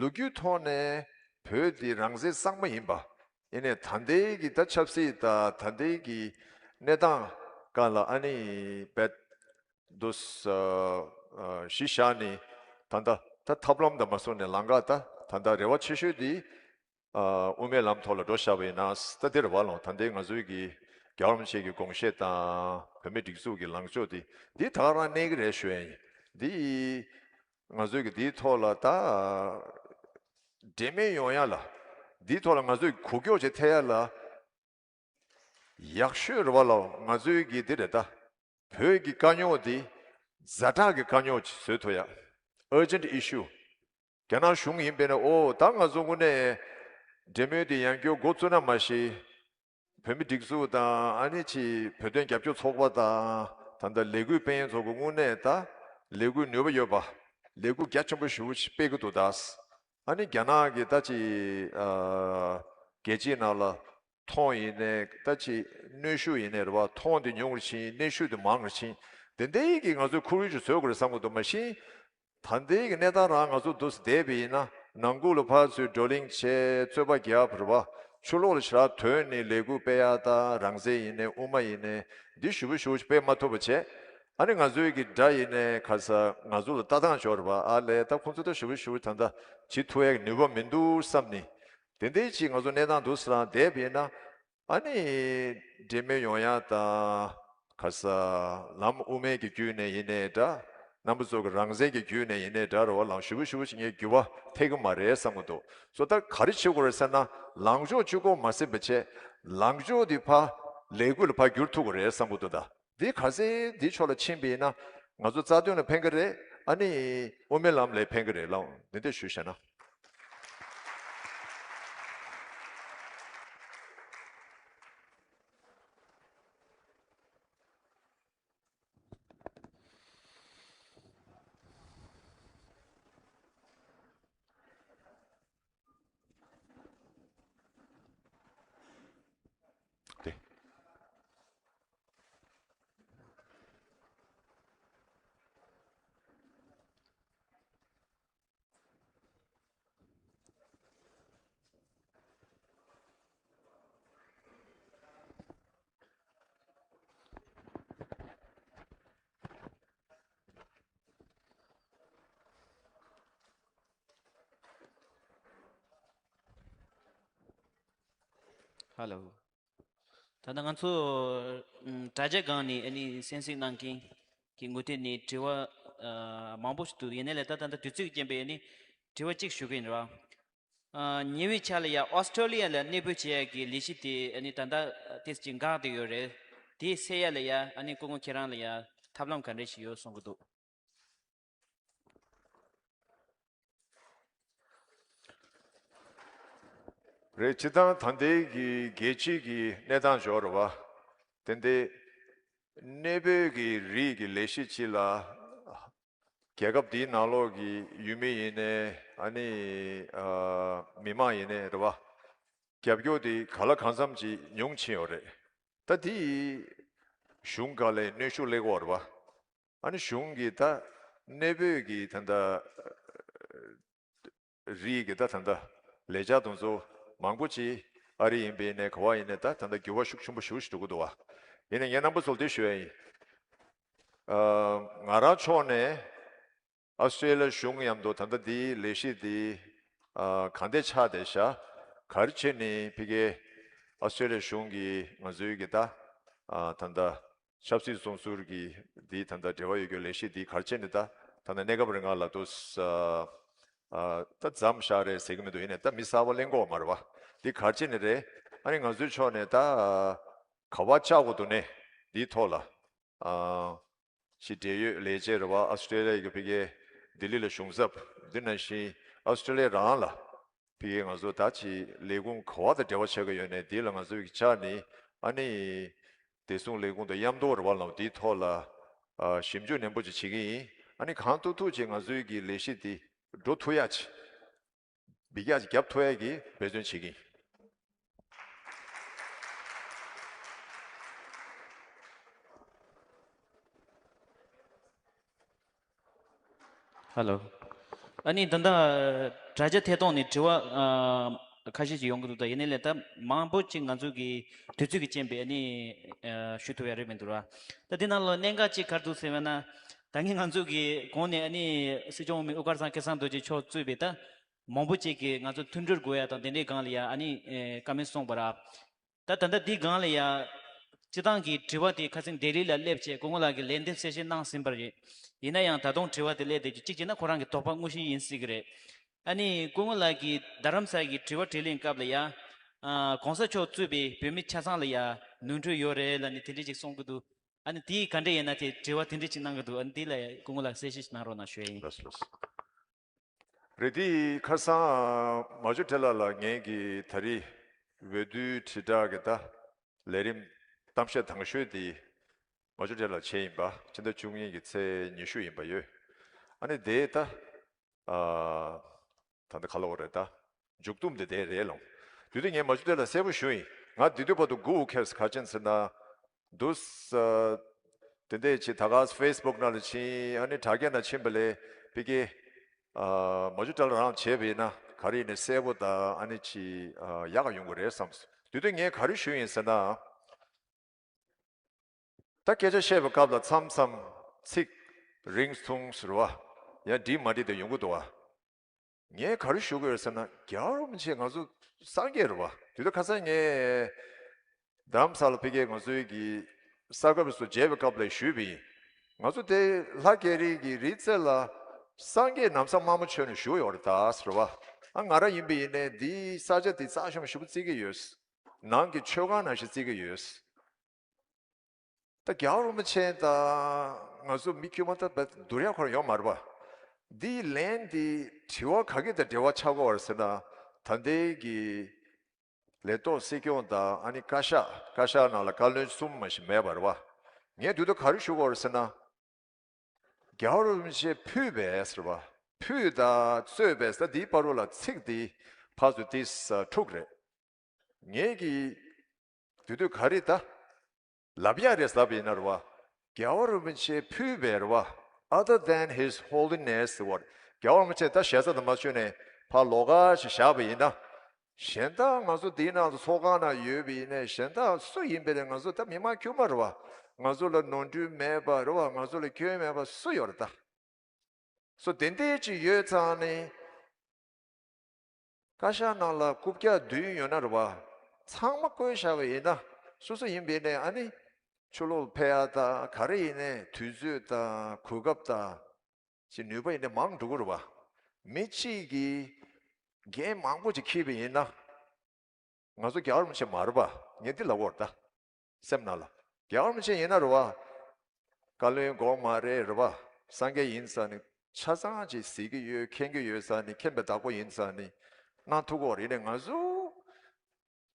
ལོ་རྒྱུས་ཐོག་ནས་བོད་འདི་རང་བཙན་གཙང་མ་ཡིན་པ། ཡིན་ནའི་ད་ལྟའི་གི་ད་ཆབ་སྲིད་དང་ད་ལྟའི་གི་གནས་སྟངས་སྒང་ལ། ཨ་ནི་བེད་དུ་གཞི་བཞག་ནས། ད་ལྟ་ད་ཐབས་ལམ་དང་མ་སོང་ནས་ལམ་ཁ་ད་ད་ལྟ་རེ་བ་ཆེ་ཤོས་འདི་ཨ། དབུ་མའི་ལམ་ཐོག་ལ་འགྲོ་བཞག་པ་ཡིན་ན། ད་འདི་རེད་བ་ལོ། ད་ལྟའི་ང་ཚོའི་གི་རྒྱལ་བ་རིན་པོ་ཆེ་གི་དགོངས་བཞེད་དང་། བོད་མིའི་སྒྲིག་འཛུགས་ཀྱི་ལངས་ཕྱོགས་འདི། འདི་ད་ག་རང་གནས་ཀྱི་རེད་ཞུ་ཡ་ཡིན། འདི་ང་ཚོའི་གི་འདིའི་ཐོག་ལ་ད་འབྲེལ་མོལ་ཡོང་ཡ་ལ། འདིའི་ཐོག་ལ་ང་ཚོས་གོ་སྐྱོར་ཅིག་ཐེབས་ཡ་ལ་ཡག་ཤོས་རེད་བ་ལོ། ང་ཚོའི་གི་འདི་རེད་ད། བོད་ཀྱི་དཀའ་རྙོག་འདི་ཛ་དྲག་གི་དཀའ་རྙོག་ཅིག་བཟོ་ཐུབ་ཡ། urgent issue། རྒྱ་ནག་གཞུང་ཡིན་པས་ན། ཨོ་ད་ང་ཚོ་དངོས་གནས་འབྲེལ་མོལ་འདི་ཡང་བསྐྱར་འགོ་བཙུགས་ན་མ་གཞི། བོད་མི་སྒྲིག་འཛུགས་དང་། ཨ་ནི་ཅིག་བོད་དོན་རྒྱབ་སྐྱོར་ཚོགས་པ་དང་། ད་ལྟ་ལས་འགུལ་སྤེལ་མཁན་ཚོ་གི་དངོས་གནས་ད་ལས་འགུལ་ནུས་པ་ཡོད་པ། ལས་འགུལ་རྒྱ་ཆེན་པོ་ཞེ་པོ་ཅིག་སྤེལ་གི་འདུག་ད། ཨ་ནི་རྒྱ་ནག་གི་ད་ཅིག་ཨ། རྒྱལ་སྤྱིའི་ནང་ལ་མཐོང་ཡིན་ནའི། ད་ཅིག་གནོན་ཤུགས་ཡིན་ནའི་རེད་བ། མཐོང་དེ་ཉུང་རུ་ཕྱིན། གནོན་ཤུགས་དེ་མང་རུ་ཕྱིན། དེ་འདྲའི་གི་ང་ཚོས་ཁོར་ཡུག་ཅིག་བཟོ་དགོས་རེད་བསམ་གི་འདུག་མ་གཞི་ད་ལྟའི་གི་གནས་སྟངས་རང་ང་ཚོ་འདུག་སེ་བསྡད་པ་ཡིན་ན། ནང་ཁུལ་ལ་ཕར་ཚུར་བགྲོ་གླེང་བྱས། རྩོད་པ་རྒྱབ་རེད་བ། ཕྱི་ལོགས་ལ་ཞེ་དྲག་ཐོན་ནས་ལས་འགུལ་སྤེལ་ཡ་དང་། རང་བཙན་ཡིན་ནའི་དབུ་མ་ཡིན་ནའི་འདི་ཞེ་པོ་ཞེ་པོ་ཅིག་སྤེལ་མ་ཐུབ་པ་བྱས། ཨ་ནི་ང་ཚོའི་གི་དགྲ་ཡིན་ནའི་ག་ས་ང་ཚོ་ལ་ལྟ་སྟངས་ཅིག་ཡོད་རེད་བ། ཨ་ལས་ད་ཁོང་ཚོ་ད་ཞེ་པོ་ཞེ་པོ་ད་ལྟ་བྱེད་ཐུབ་ཡ་གི་ནུས་པ་མི་འདུག་བསམ་ནས། དེ་འདྲའི་ཅིག་ང་ཚོ་གནས་སྟངས་འདུག་སེ་རང་བསྡད་པ་ཡིན་ན། ཨ་ནི་འབྲེལ་མོལ་ཡོང་ཡ་དང་། ག་ས་ལམ་དབུ་མའི་གི་བརྒྱུད་ནས་ཡིན་ནའི་འདྲ། རྣམ་པ་ཚོ་གི་རང་བཙན་གྱི་བརྒྱུད་ནས་ཡིན་ནའི་འདྲ་རེད་བ་ལོ། ཞེ་པོ་ཞེ་པོ་ཅིག་ངས་འགྱུར་བ་ཐེབས་ཀྱི་མ་རེད་བསམ་གི་འདུག་སོ་ད་ག་རེ་བྱེད་དགོས་རེད་ཟེར་ན། ལངས་ཕྱོགས་གཅིག་པོ་མ་ཟིན་པ་བྱས། ལངས་ཕྱོགས་འདི་ཕར་ལས་འགུལ་ལ་ཕར་བསྒྱུར་ཐུབ་དགོས་རེད་བསམ་གི་འདུག་ད་འདི་ག་ཚད་འདི་ཕྱོགས་ལ་ཕྱིན་པ་ཡིན་ན། ང་ཚོ་རྩ་དོན་ལ་ཕན་གི་རེད། ཨ་ནི་དབུ་མའི་ལམ་ལ་ཕན་གི་རེད་ལོ། འདི་འདྲ་ཞུས་བཞག་ན། ཧ་ལོ། ད་ལྟ་ང་ཚོ་ཨམ། དྲ་རྒྱ་སྒང་ནས་ཨ་ནི་གསན་གཟིགས་གནང་མཁན་གྱི་ངོས་ཐད་ནས་དྲི་བ་ཨ། མང་པོ་ཞིག་འདུག་ཡིན་ནའི་ལས་ད་ད་ལྟ་དུས་ཚོད་ཀྱི་རྐྱེན་པས་ཨ་ནི་དྲི་བ་གཅིག་ཞུ་གི་ཡིན་ར། ཨ། ཉེ་བའི་ཆར་ལ་ཡ་ཨོ་སི་ཀྲོ་ལི་ཡ་ལ་གནས་སྤོས་བྱེད་ཡ་གི་ལས་གཞི་དེ་ཨ་ནི་ད་ལྟ་ཏོག་ཙམ་འགག་བསྡད་ཡོད་རེད། དེ་སེལ་ཡ་ལ་ཡ་ཨ་ནི་སྐུ་ངོ་ཁྱེད་རང་ལ་ཡ་ཐབས་ལམ་ག་འདྲ་ཞིག་ཡོད་གསུང་གི་འདུག་རེད། སྤྱིར་བཏང་ད་ལྟའི་གི་རྒྱལ་སྤྱིའི་གི་གནས་སྟངས་འབྱོར་བ། དེ་འདི་གནས་སྤོས་ཀྱི་རིགས་ཀྱི་ལས་གཞི་གཅིག་ལ། རྒྱལ་ཁབ་འདིའི་ནང་ལོགས་ཀྱི་ཡུལ་མི་ཡིན་ནའི་ཨ་ནི་ཨ་མི་མང་ཡིན་ནའི་རེད་བ། རྒྱབ་སྐྱོར་དེ་གང་ལ་གང་འཚམ་ཅིག་ཉུང་ཕྱིན་ཡོད་རེད། ད་དེ་གཞུང་སྒང་ལ་གནོན་ཤུགས་སླེབས་ཀྱི་ཡོད་རེད་བ། ཨ་ནི་གཞུང་གིས་ད་གནས་སྤོས་ཀྱི་ད་ལྟ་རིགས་ཀྱི་ད་ད་ལྟ་ལས་འཆར་དེ་ཚོ་མང་པོ་ཅིག་ཨ་རི་ཡིན་པ་ཡིན་ནའི་ག་བ་ཡིན་ནའི་ད་ད་ལྟ་འགྱུར་བ་ཤུགས་ཆེན་པོ་ཞེ་པོ་ཞིག་འགྲོ་གི་འདུག་བ། ཡིན་ནའི་ངས་རྣམ་པ་ཚོར་འདི་ཞུ་ཡ་ཡིན། ཨ། ང་རང་ཕྱོགས་ནས་ཨ་སི་ཀྲེ་ལི་ཡ་གཞུང་མཉམ་དུ་ད་ལྟ་འདིའི་ལས་གཞི་འདི་ཨ་གང་ཐད་ཆགས་བསྡད་ཤག་ག་རེ་བྱས་ནས་ཕ་གིའི་ཨ་སི་ཀྲེ་ལི་ཡ་གཞུང་གིས་ང་ཚོའི་གི་ད་ཨ་ད་ལྟ་ཆབ་སྲིད་བཙོན་ཟུར་གྱི་འདི་ད་ལྟ་འབྲེལ་བ་ཡོད་རྒྱུ་ལས་གཞི་འདི་ག་རེ་བྱས་ནས་ད་ད་ལྟ་གནས་སྐབས་རིང་ལ་དུ་ཨ་ད་མཚམས་བཞག་རེད་ཟེར་གི་མི་འདུག་ཡིན་ནའི་ད་མི་གསར་པ་གླེང་གི་ཡོད་མ་རེད་བ། འདི་ག་རེ་བྱས་ནས་རེད། ཨ་ནི་ང་ཚོའི་ཕྱོགས་ནས་ད་ག་བ་བཅག་དགོས་འདུག་ནས་འདིའི་ཐོག་ལ། ཨ། ཅིག་འབྲེལ་ཡོད་ལས་བྱེད་རེད་བ། ཨ་སི་ཀྲེ་ལི་ཡ་གི་ཕ་གིའི་ལྡི་ལི་ལ་གཞུང་ཚབ། འདི་ནང་བཞིན་ཨ་སི་ཀྲེ་ལི་ཡ་རང་ལ་ཕ་གིའི་ང་ཚོ་ད་ཅིག་ལས་ཁུངས་ག་བ་དང་འབྲེལ་བ་བྱེད་ཀྱི་ཡོད་ནའི་འདི་ལ་ང་ཚོའི་གི་ཕྱག་ནི་ཨ་ནི་བདེ་སྲུང་ལས་ཁུངས་དང་མཉམ་དུ་རེད་བ་ལ་འདིའི་ཐོག་ལ་ཨ་ཞིབ་འཇུག་ནན་པོ་ཅིག་བྱེད་ཀྱི་ཡིན། ཨ་ནི་གང་ཐུབ་ཐུབ་ཅིག་ང་ཚོའི་གི་ལས་གཞི་འདི་འགྲོ་ཐུབ་ཡ་ཅིག་འབུད་རྒྱག་ཅིག་རྒྱབ་ཐུབ་ཡ་གི་འབད་བརྩོན་བྱེད་ཀྱི་ཡིན། ཧེ་ལོ། ཨ་ནི་ད་ལྟ་དྲ་རྒྱ་ཐད་གཏོང་ནས་དྲི་བ་ཨ་ཁ་ཤས་ཤིག་ཡོང་གི་འདུག་ད་ཡིན་ནའི་ལས་ད་མང་པོ་ཅིག་ང་ཚོ་གི་དུས་ཚོད་ཀྱི་རྐྱེན་པས་ཨ་ནི་ཨ་ཞུ་ཐུབ་ཡ་རེད་མི་འདུག་ར། ད་འདི་ནང་ལ་གནད་འགག་ཅིག་ག་རེ་འདུག་ཟེར་བ་ན། ད་ངས་ང་ཚོ་གི་གོང་ནས་ཨ་ནི་སྲིད་སྐྱོང་འོས་མི་དབུ་དཀར་ཚང་སྐལ་བཟང་རྡོ་རྗེ་མཆོག་གཙོས་པའི་ད་མང་པོ་ཅིག་གིས་ང་ཚོ་མཐུན་སྒྲིལ་དགོས་ཡ་དང་དེ་འདྲའི་སྒང་ལ་ཡ་ཨ་ནི་ཨེ་བཀའ་མོལ་གསུངས་པ་ར། ད་ད་ལྟ་འདི་སྒང་ལ་ཡ། སྤྱི་བཏང་གི་དྲི་བ་དེ་ཁ་སང་ལྡི་ལི་ལ་སླེབས་བྱས་སྐུ་ངོ་ལགས་ཀྱིས་ལན་འདེབས་གསལ་བཤད་གནང་ཟིན་པ་རེད། ཡིན་ན་ཡང་ད་དུང་དྲི་བ་དེ་སླེབས་བསྡད་རྒྱུ་གཅིག་བྱས་ན་ཁོ་རང་གི་དོགས་པ་དངོས་གཞི་ཡིན་སྲིད་ཀྱི་རེད། ཨ་ནི་སྐུ་ངོ་ལགས་ཀྱིས་རྡ་རམ་ས་ལ་གི་དྲི་བ་དྲིས་ལན་སྐབས་ལ་ཡ། ཨ་༸གོང་ས་མཆོག་གཙོས་པའི་བོད་མི་ཆ་ཚང་ལ་ཡ་ནོར་འཁྲུལ་ཡོད་རེད་ལབ་ནས་དེ་འདྲས་ཅིག་གསུང་གི་འདུག་ཨ་ནི་དེ་ག་འདྲས་ཡིན་ན་དེ་དྲི་བ་དེ་འདྲས་ཅིག་གནང་གི་འདུག་ཨ་ནི་དེ་ལ་ཡ་སྐུ་ངོ་ལགས་གསལ་བཤད་ཅིག་གནང་རོགས་གནང་ཞུ་ཡ་ཡིན། ལགས་སོ་ལགས་སོ། རེད། དེ་ཁ་སང་མ་ཇོ་བཀྲ་ལགས་ལ་ངས་ཀྱི་ད་རེས་འོས་བསྡུའི་དྲིལ་བསྒྲགས་ཀྱི་ད་ལས་རིམ་གཏམ་བཤད་དང་ཤོས་དེ་མ་ཇོ་བཀྲ་ལགས་བྱས་ཡིན་པ། ཕྱི་ཟླ་བཅུ་གཉིས་ཀྱི་ཚེས་ཉི་ཤུ་ཡིན་པ་ཡོད། ཨ་ནི་དེ་ད་ཨ་ད་ལྟ་ག་ལབ་དགོས་རེད། ད་མཇུག་སྡོམ་དེ་དེ་རེད་ལོང་། དེ་དུས་ངས་མ་ཇོ་བཀྲ་ལགས་ལ་གསལ་པོ་ཞུས་ཡིན། ང་དེ་དུས་བར་དུ་མགོ་འཁེལ་ག་ཅན་ཟེར་ན། འདུག་ས། དེ་འདྲས་ཅིག་ད་ག་ཕེ་སི་བུག་ནང་ལ་ཕྱིན། ཨ་ནི་དྲ་རྒྱ་ནང་ཕྱིན་པ་ལས་ཕ་གི་ཨ་མ་ཇོ་བཀྲ་ལགས་རང་བྱས་པ་ཡིན་ན་ག་རེ་ཡིན་ནའི་གསལ་པོ་དང་ཨ་ནི་ཅིག་ཨ་ཡག་ག་ཡོང་གི་རེད་བསམ་སོང་། དེ་དུས་ངས་ག་རེ་ཞུས་ཡིན་ཟེར་ན། ད་སྐད་ཆ་བཤད་པའི་སྐབས་ལ་མཚམས་མཚམས་ཚིག་རིང་ཐུང་ཟེར་བ་ཡང་འགྲིག་མ་འགྲིག་དེ་ཡོང་གི་འདུག་བ། ངས་ག་རེ་ཞུ་དགོས་ཡོད་ཟེར་ན། རྒྱལ་བ་རིན་པོ་ཆེ་ང་ཚོ་སངས་རྒྱས་རེད་བ། དེ་དུས་ཁ་སང་ངས་རྡ་རམ་ས་ལ་ཕ་གིའི་ང་ཚོའི་གི་གསར་འགོད་པ་ཚོ་མཇལ་བའི་སྐབས་ལ་ཞུས་པ་ཡིན། ང་ཚོ་དེ་ལྷ་རྒྱལ་རིགས་ཀྱི་རི་རྩེ་ལ་སངས་རྒྱས་ནམ་བཟའ་དམར་མོ་མཆོད་ནས་བཞུགས་ཡོད་རེད་ད་ཟེར་བ། ཨ་ང་རང་ཡིན་པ་ཡིན་ནའི་འདིའི་ས་ཆ་འདི་རྩ་ཆེན་པོ་ཞེ་པོ་བརྩི་གི་ཡོད། ནང་གི་མཆོད་ཁང་ནང་བཞིན་བརྩི་གི་ཡོད། ད་རྒྱལ་བ་རིན་པོ་ཆེ་དང་ང་ཚོ་མི་དཀྱུས་མ་ད་བསྡུར་ཡག་ཁོ་རང་ཡོད་མ་རེད་པ། འདིའི་ལན་འདི་དྲི་བ་ག་གི་དང་འབྲེལ་བ་ཆགས་ཀྱི་ཡོད་རེད་ཟེར་ན། ད་ལྟའི་གི་ལས་ཐོག་སྲིད་སྐྱོང་དང་ཨ་ནི་བཀའ་ཤག་བཀའ་ཤག་ནང་ལ་བཀའ་བློན་གསུམ་མ་ཞིག་མེད་པ་རེད་པ། ངས་དུས་ཚོད་ག་རེ་ཞུ་དགོས་རེད་ཟེར་ན། རྒྱལ་བ་རིན་པོ་ཆེ་ཕུལ་བས་ཟེར་བ། ཕུལ་དང་གཙོས་པས་ཟེར་འདིའི་བར་དུ་ལ་ཚིག་འདི་ཕར་ཚུར་འདི་ས་འཁྲུག་རེད། ངས་ཀྱི་དུས་དུས་ག་རེ་ད་ལབ་ཡག་རེད་ཟེར་བ་ཡིན་ན་རེད་བ། རྒྱལ་བ་རིན་པོ་ཆེ་ཕུལ་བས་རེད་བ། Other than His Holiness ཟེར་བ་རེད། རྒྱལ་བ་རིན་པོ་ཆེ་ད་ཞལ་ས་དུ་མ་བྱོན་ནས་ཕར་ལོགས་ཀ་ཞིག་བཞག་པ་ཡིན་ན། གཞན་དག་ང་ཚོ་འདིའི་ནང་དུ་ཚོགས་ཁང་ནང་ཡོད་པ་ཡིན་ནའི་གཞན་དག་སུ་ཡིན་པ་རེད། ང་ཚོ་ད་མི་མང་དཀྱུས་མ་རེད་བ། ང་ཚོ་ལ་ནོར་འཁྲུལ་མེད་པ་རེད་བ། ང་ཚོ་ལ་སྐྱོན་མེད་པ་སུ་ཡོད་རེད་ད། སོ་དེ་འདྲས་ཅིག་ཡོད་ཙང་ནི། བཀའ་ཤག་ནང་ལ་རྐུབ་བཀྱག་བདུན་ཡོད་ན་རེད་བ། ཚང་མ་བཀོལ་བཞག་པ་ཡིན་ན། སོ་སོ་ཡིན་པ་ཡིན་ནའི་ཨ་ནི་ཕྱི་ལོགས་ཕེབས་ཡག་དང་ག་རེ་ཡིན་ནའི་དུས་ཚོད་དང་གོ་སྐབས་དང་ཅིག་ནུས་པ་ཡིན་ནའི་མང་འགྲོ་གི་རེད་བ། མི་གཅིག་གིས་འགན་མང་པོ་ཅིག་འཁྱེར་བ་ཡིན་ན། ང་ཚོ་རྒྱལ་བ་རིན་པོ་ཆེ་མ་རེད་པ། ངས་འདི་ལབ་དགོས་རེད་ད། སེམས་ནང་ལ། རྒྱལ་བ་རིན་པོ་ཆེ་ཡིན་ན་རེད་བ། བཀའ་བློན་དགོས་མ་རེད་རེད་བ། སངས་རྒྱས་ཡིན་ཙང་ནི་ཆ་ཚང་ཅིག་གཟིགས་ཀྱི་ཡོད། མཁྱེན་གྱི་ཡོད་ཙང་ནི། མཁྱེན་པའི་བདག་པོ་ཡིན་ཙང་ནི་གནང་ཐུབ་ཀྱི་ཡོད་རེད། ཡིན་ནའི་ང་ཚོ་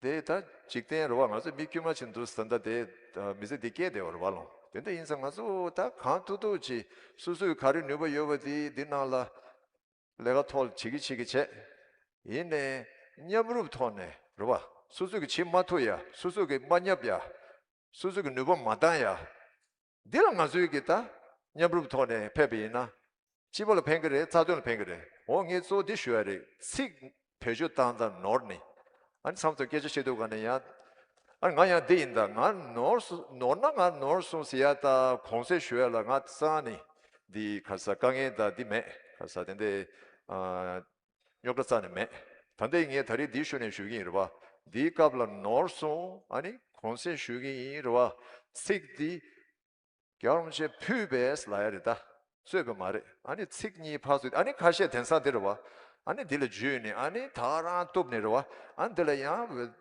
དེ་ད་འཇིག་རྟེན་རེད་བ། ང་ཚོ་མི་དཀྱུས་མ་ཅིག་འདུག་ཟེར་ད་དེ་མི་ཚེ་འདི་སྐྱེལ་བསྡད་པ་རེད་བ་ལོ། དེ་འདྲ་ཡིན་ཙང་ང་ཚོ་ད་གང་ཐུབ་ཐུབ་ཅིག་སོ་སོས་ག་རེ་ནུས་པ་ཡོད་པ་དེ་འདི་ནང་ལ་ལས་ཀ་ཐོག་ལ་བྱེད་ཀྱི་བྱེད་ཀྱི་བྱས། ཡིན་ནའི་མཉམ་རུབ་ཐོག་ནས་རེད་བ། སོ་སོ་གིས་བྱེད་མ་ཐུབ་ཡ། སོ་སོ་གིས་མ་བསྙབ་ཡ། སོ་སོ་གིས་ནུས་པ་མ་བཏང་ཡ། འདི་ལ་ང་ཚོའི་གི་ད་མཉམ་རུབ་ཐོག་ནས་ཕེབས་པ་ཡིན་ན། སྤྱི་པ་ལ་ཕན་གི་རེད། རྩ་དོན་ལ་ཕན་གི་རེད། འོ་ངས་གཙོ་བོ་འདི་ཞུ་ཡ་རེད། ཚིག་བེད་སྤྱོད་བཏང་སྟངས་ནོར་ནི། ཨ་ནི་མཚམས་མཚམས་སྐད་ཆ་བཤད་དུས་ག་ནས་ཡང་། ཨ་ནི་ང་ཡང་འདི་ཡིན་ད། ང་ནོར་སོ་ནོར་ན་ང་ནོར་སོང་ཟེར་ཡ་ད་གོང་གསལ་ཞུ་ཡ་ལ་ང་རྩ་ནས་འདི་ག་ས་དཀའ་ངལ་ད་འདི་མེད། ག་ས་དེ་འདྲའི་ཨ། རྙོག་དྲ་རྩ་ནས་མེད། ད་ལྟའི་ངས་ད་རེས་འདི་ཞུ་ནས་ཞུ་གི་ཡིན་རེད་བ། འདིའི་སྐབས་ལ་ནོར་སོང་། ཨ་ནི་གོང་གསལ་ཞུ་གི་ཡིན་རེད་བ། ཚིག་འདི་རྒྱལ་བ་རིན་པོ་ཆེས་ཕུལ་བས་ལབ་ཡ་རེད་ད། རྩོད་པ་མ་རེད། ཨ་ནི་ཚིག་གཉིས་ཕར་ཚུར། ཨ་ནི་ཁ་ཤས་དེང་སང་འདི་རེད་བ། ཨ་ནི་འདི་ལ་འཇུས་ནས་ཨ་ནི་ད་རང་གཏུབ་ནས་རེད་བ། ཨ་ནི་འདི་ལ་ཡང་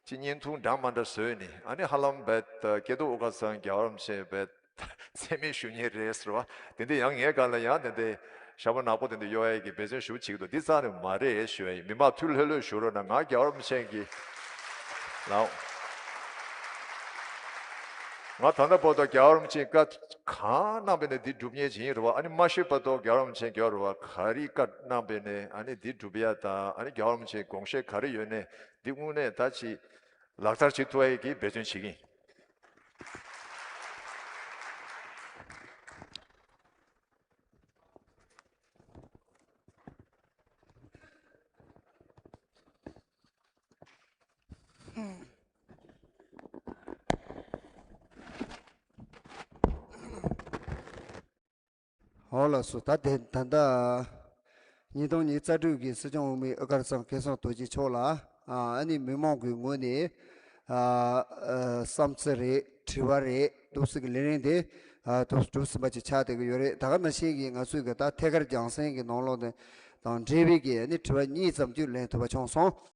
ཅི་བརྙན་ཐུང་འདྲ་མ་འདྲ་བཟོས་ནས། ཨ་ནི་ཧ་ལམ་བས་ད་སྐལ་རྡོར་དབུ་དཀར་ཚང་རྒྱལ་བ་རིན་པོ་ཆེ་བས་མཚན་སྨད་ཞུ་མཁན་རེད་ཟེར་བ། དེ་འདྲ་ཡང་ངའི་སྒང་ལ་ཡང་དེ་འདྲའི་ཞགས་པ་ནག་པོ་དེ་འདྲ་གཡོག་ཡས་ཀྱི་འབད་བརྩོན་ཞུ་བྱེད་ཀྱི་འདུག་འདི་རྩ་ནས་མ་རེད་ཞུ་ཡ་ཡིན། མི་མང་ཐུགས་ལྷོད་ལྷོད་བཞུགས་རོགས་གནང་། ང་རྒྱལ་བ་རིན་པོ་ཆེ་གི་ལགས། ང་ད་ལྟ་བར་དུ་རྒྱལ་བ་རིན་པོ་ཆེས་བཀའ་གང་གནང་པ་ཡིན་ནའི་འདི་སྒྲུབ་མཁན་ཅིག་ཡིན་རེད་བ། ཨ་ནི་མ་ཤི་བར་དུ་རྒྱལ་བ་རིན་པོ་ཆེས་རྒྱལ་བ་རེད་བ། ག་རེ་བཀའ་གནང་པ་ཡིན་ནའི་ཨ་ནི་འདི་སྒྲུབ་ཡ་དང་། ཨ་ནི་རྒྱལ་བ་རིན་པོ་ཆེའི་དགོངས་བཞེད་ག་རེ་ཡོད་ནའི་འདི་དངོས་གནས་ད་ཅིག་ལག་བསྟར་བྱེད་ཐུབ་ཡ་གི་འབད་བརྩོན་བྱེད་ཀྱི་ཡིན། འོ་ལགས་སོ། ད་དེ་ད་ལྟ་ཉིས་སྟོང་ཉི་ཤུ་རྩ་དྲུག་གི་སྲིད་སྐྱོང་འོས་མི་དབུ་དཀར་ཚང་སྐལ་བཟང་རྡོ་རྗེ་མཆོག་ལ་ཨ་ནི་མི་མང་གི་ངོས་ནས་ཨ་ཨ་བསམ་ཚུལ་རེད། དྲི་བ་རེད། འདུག་སེ་གི་ལས་རིམ་དེ་ཨ་འདུག་གྲུབ་ཟིན་པ་ཅིག་ཆགས་བསྡད་ཀྱི་ཡོད་རེད། ད་ག་ནང་བཞིན་གྱི་ང་ཚོའི་གི་ད་ཐད་ཀར་རྒྱང་སྲིང་གི་ནང་ལོགས་ནས་དང་འབྲེལ་བའི་གི་ཨ་ནི་དྲི་བ་གཉིས་ཙམ་ཅིག་ལེན་ཐུབ་པ་བྱུང་སོང་།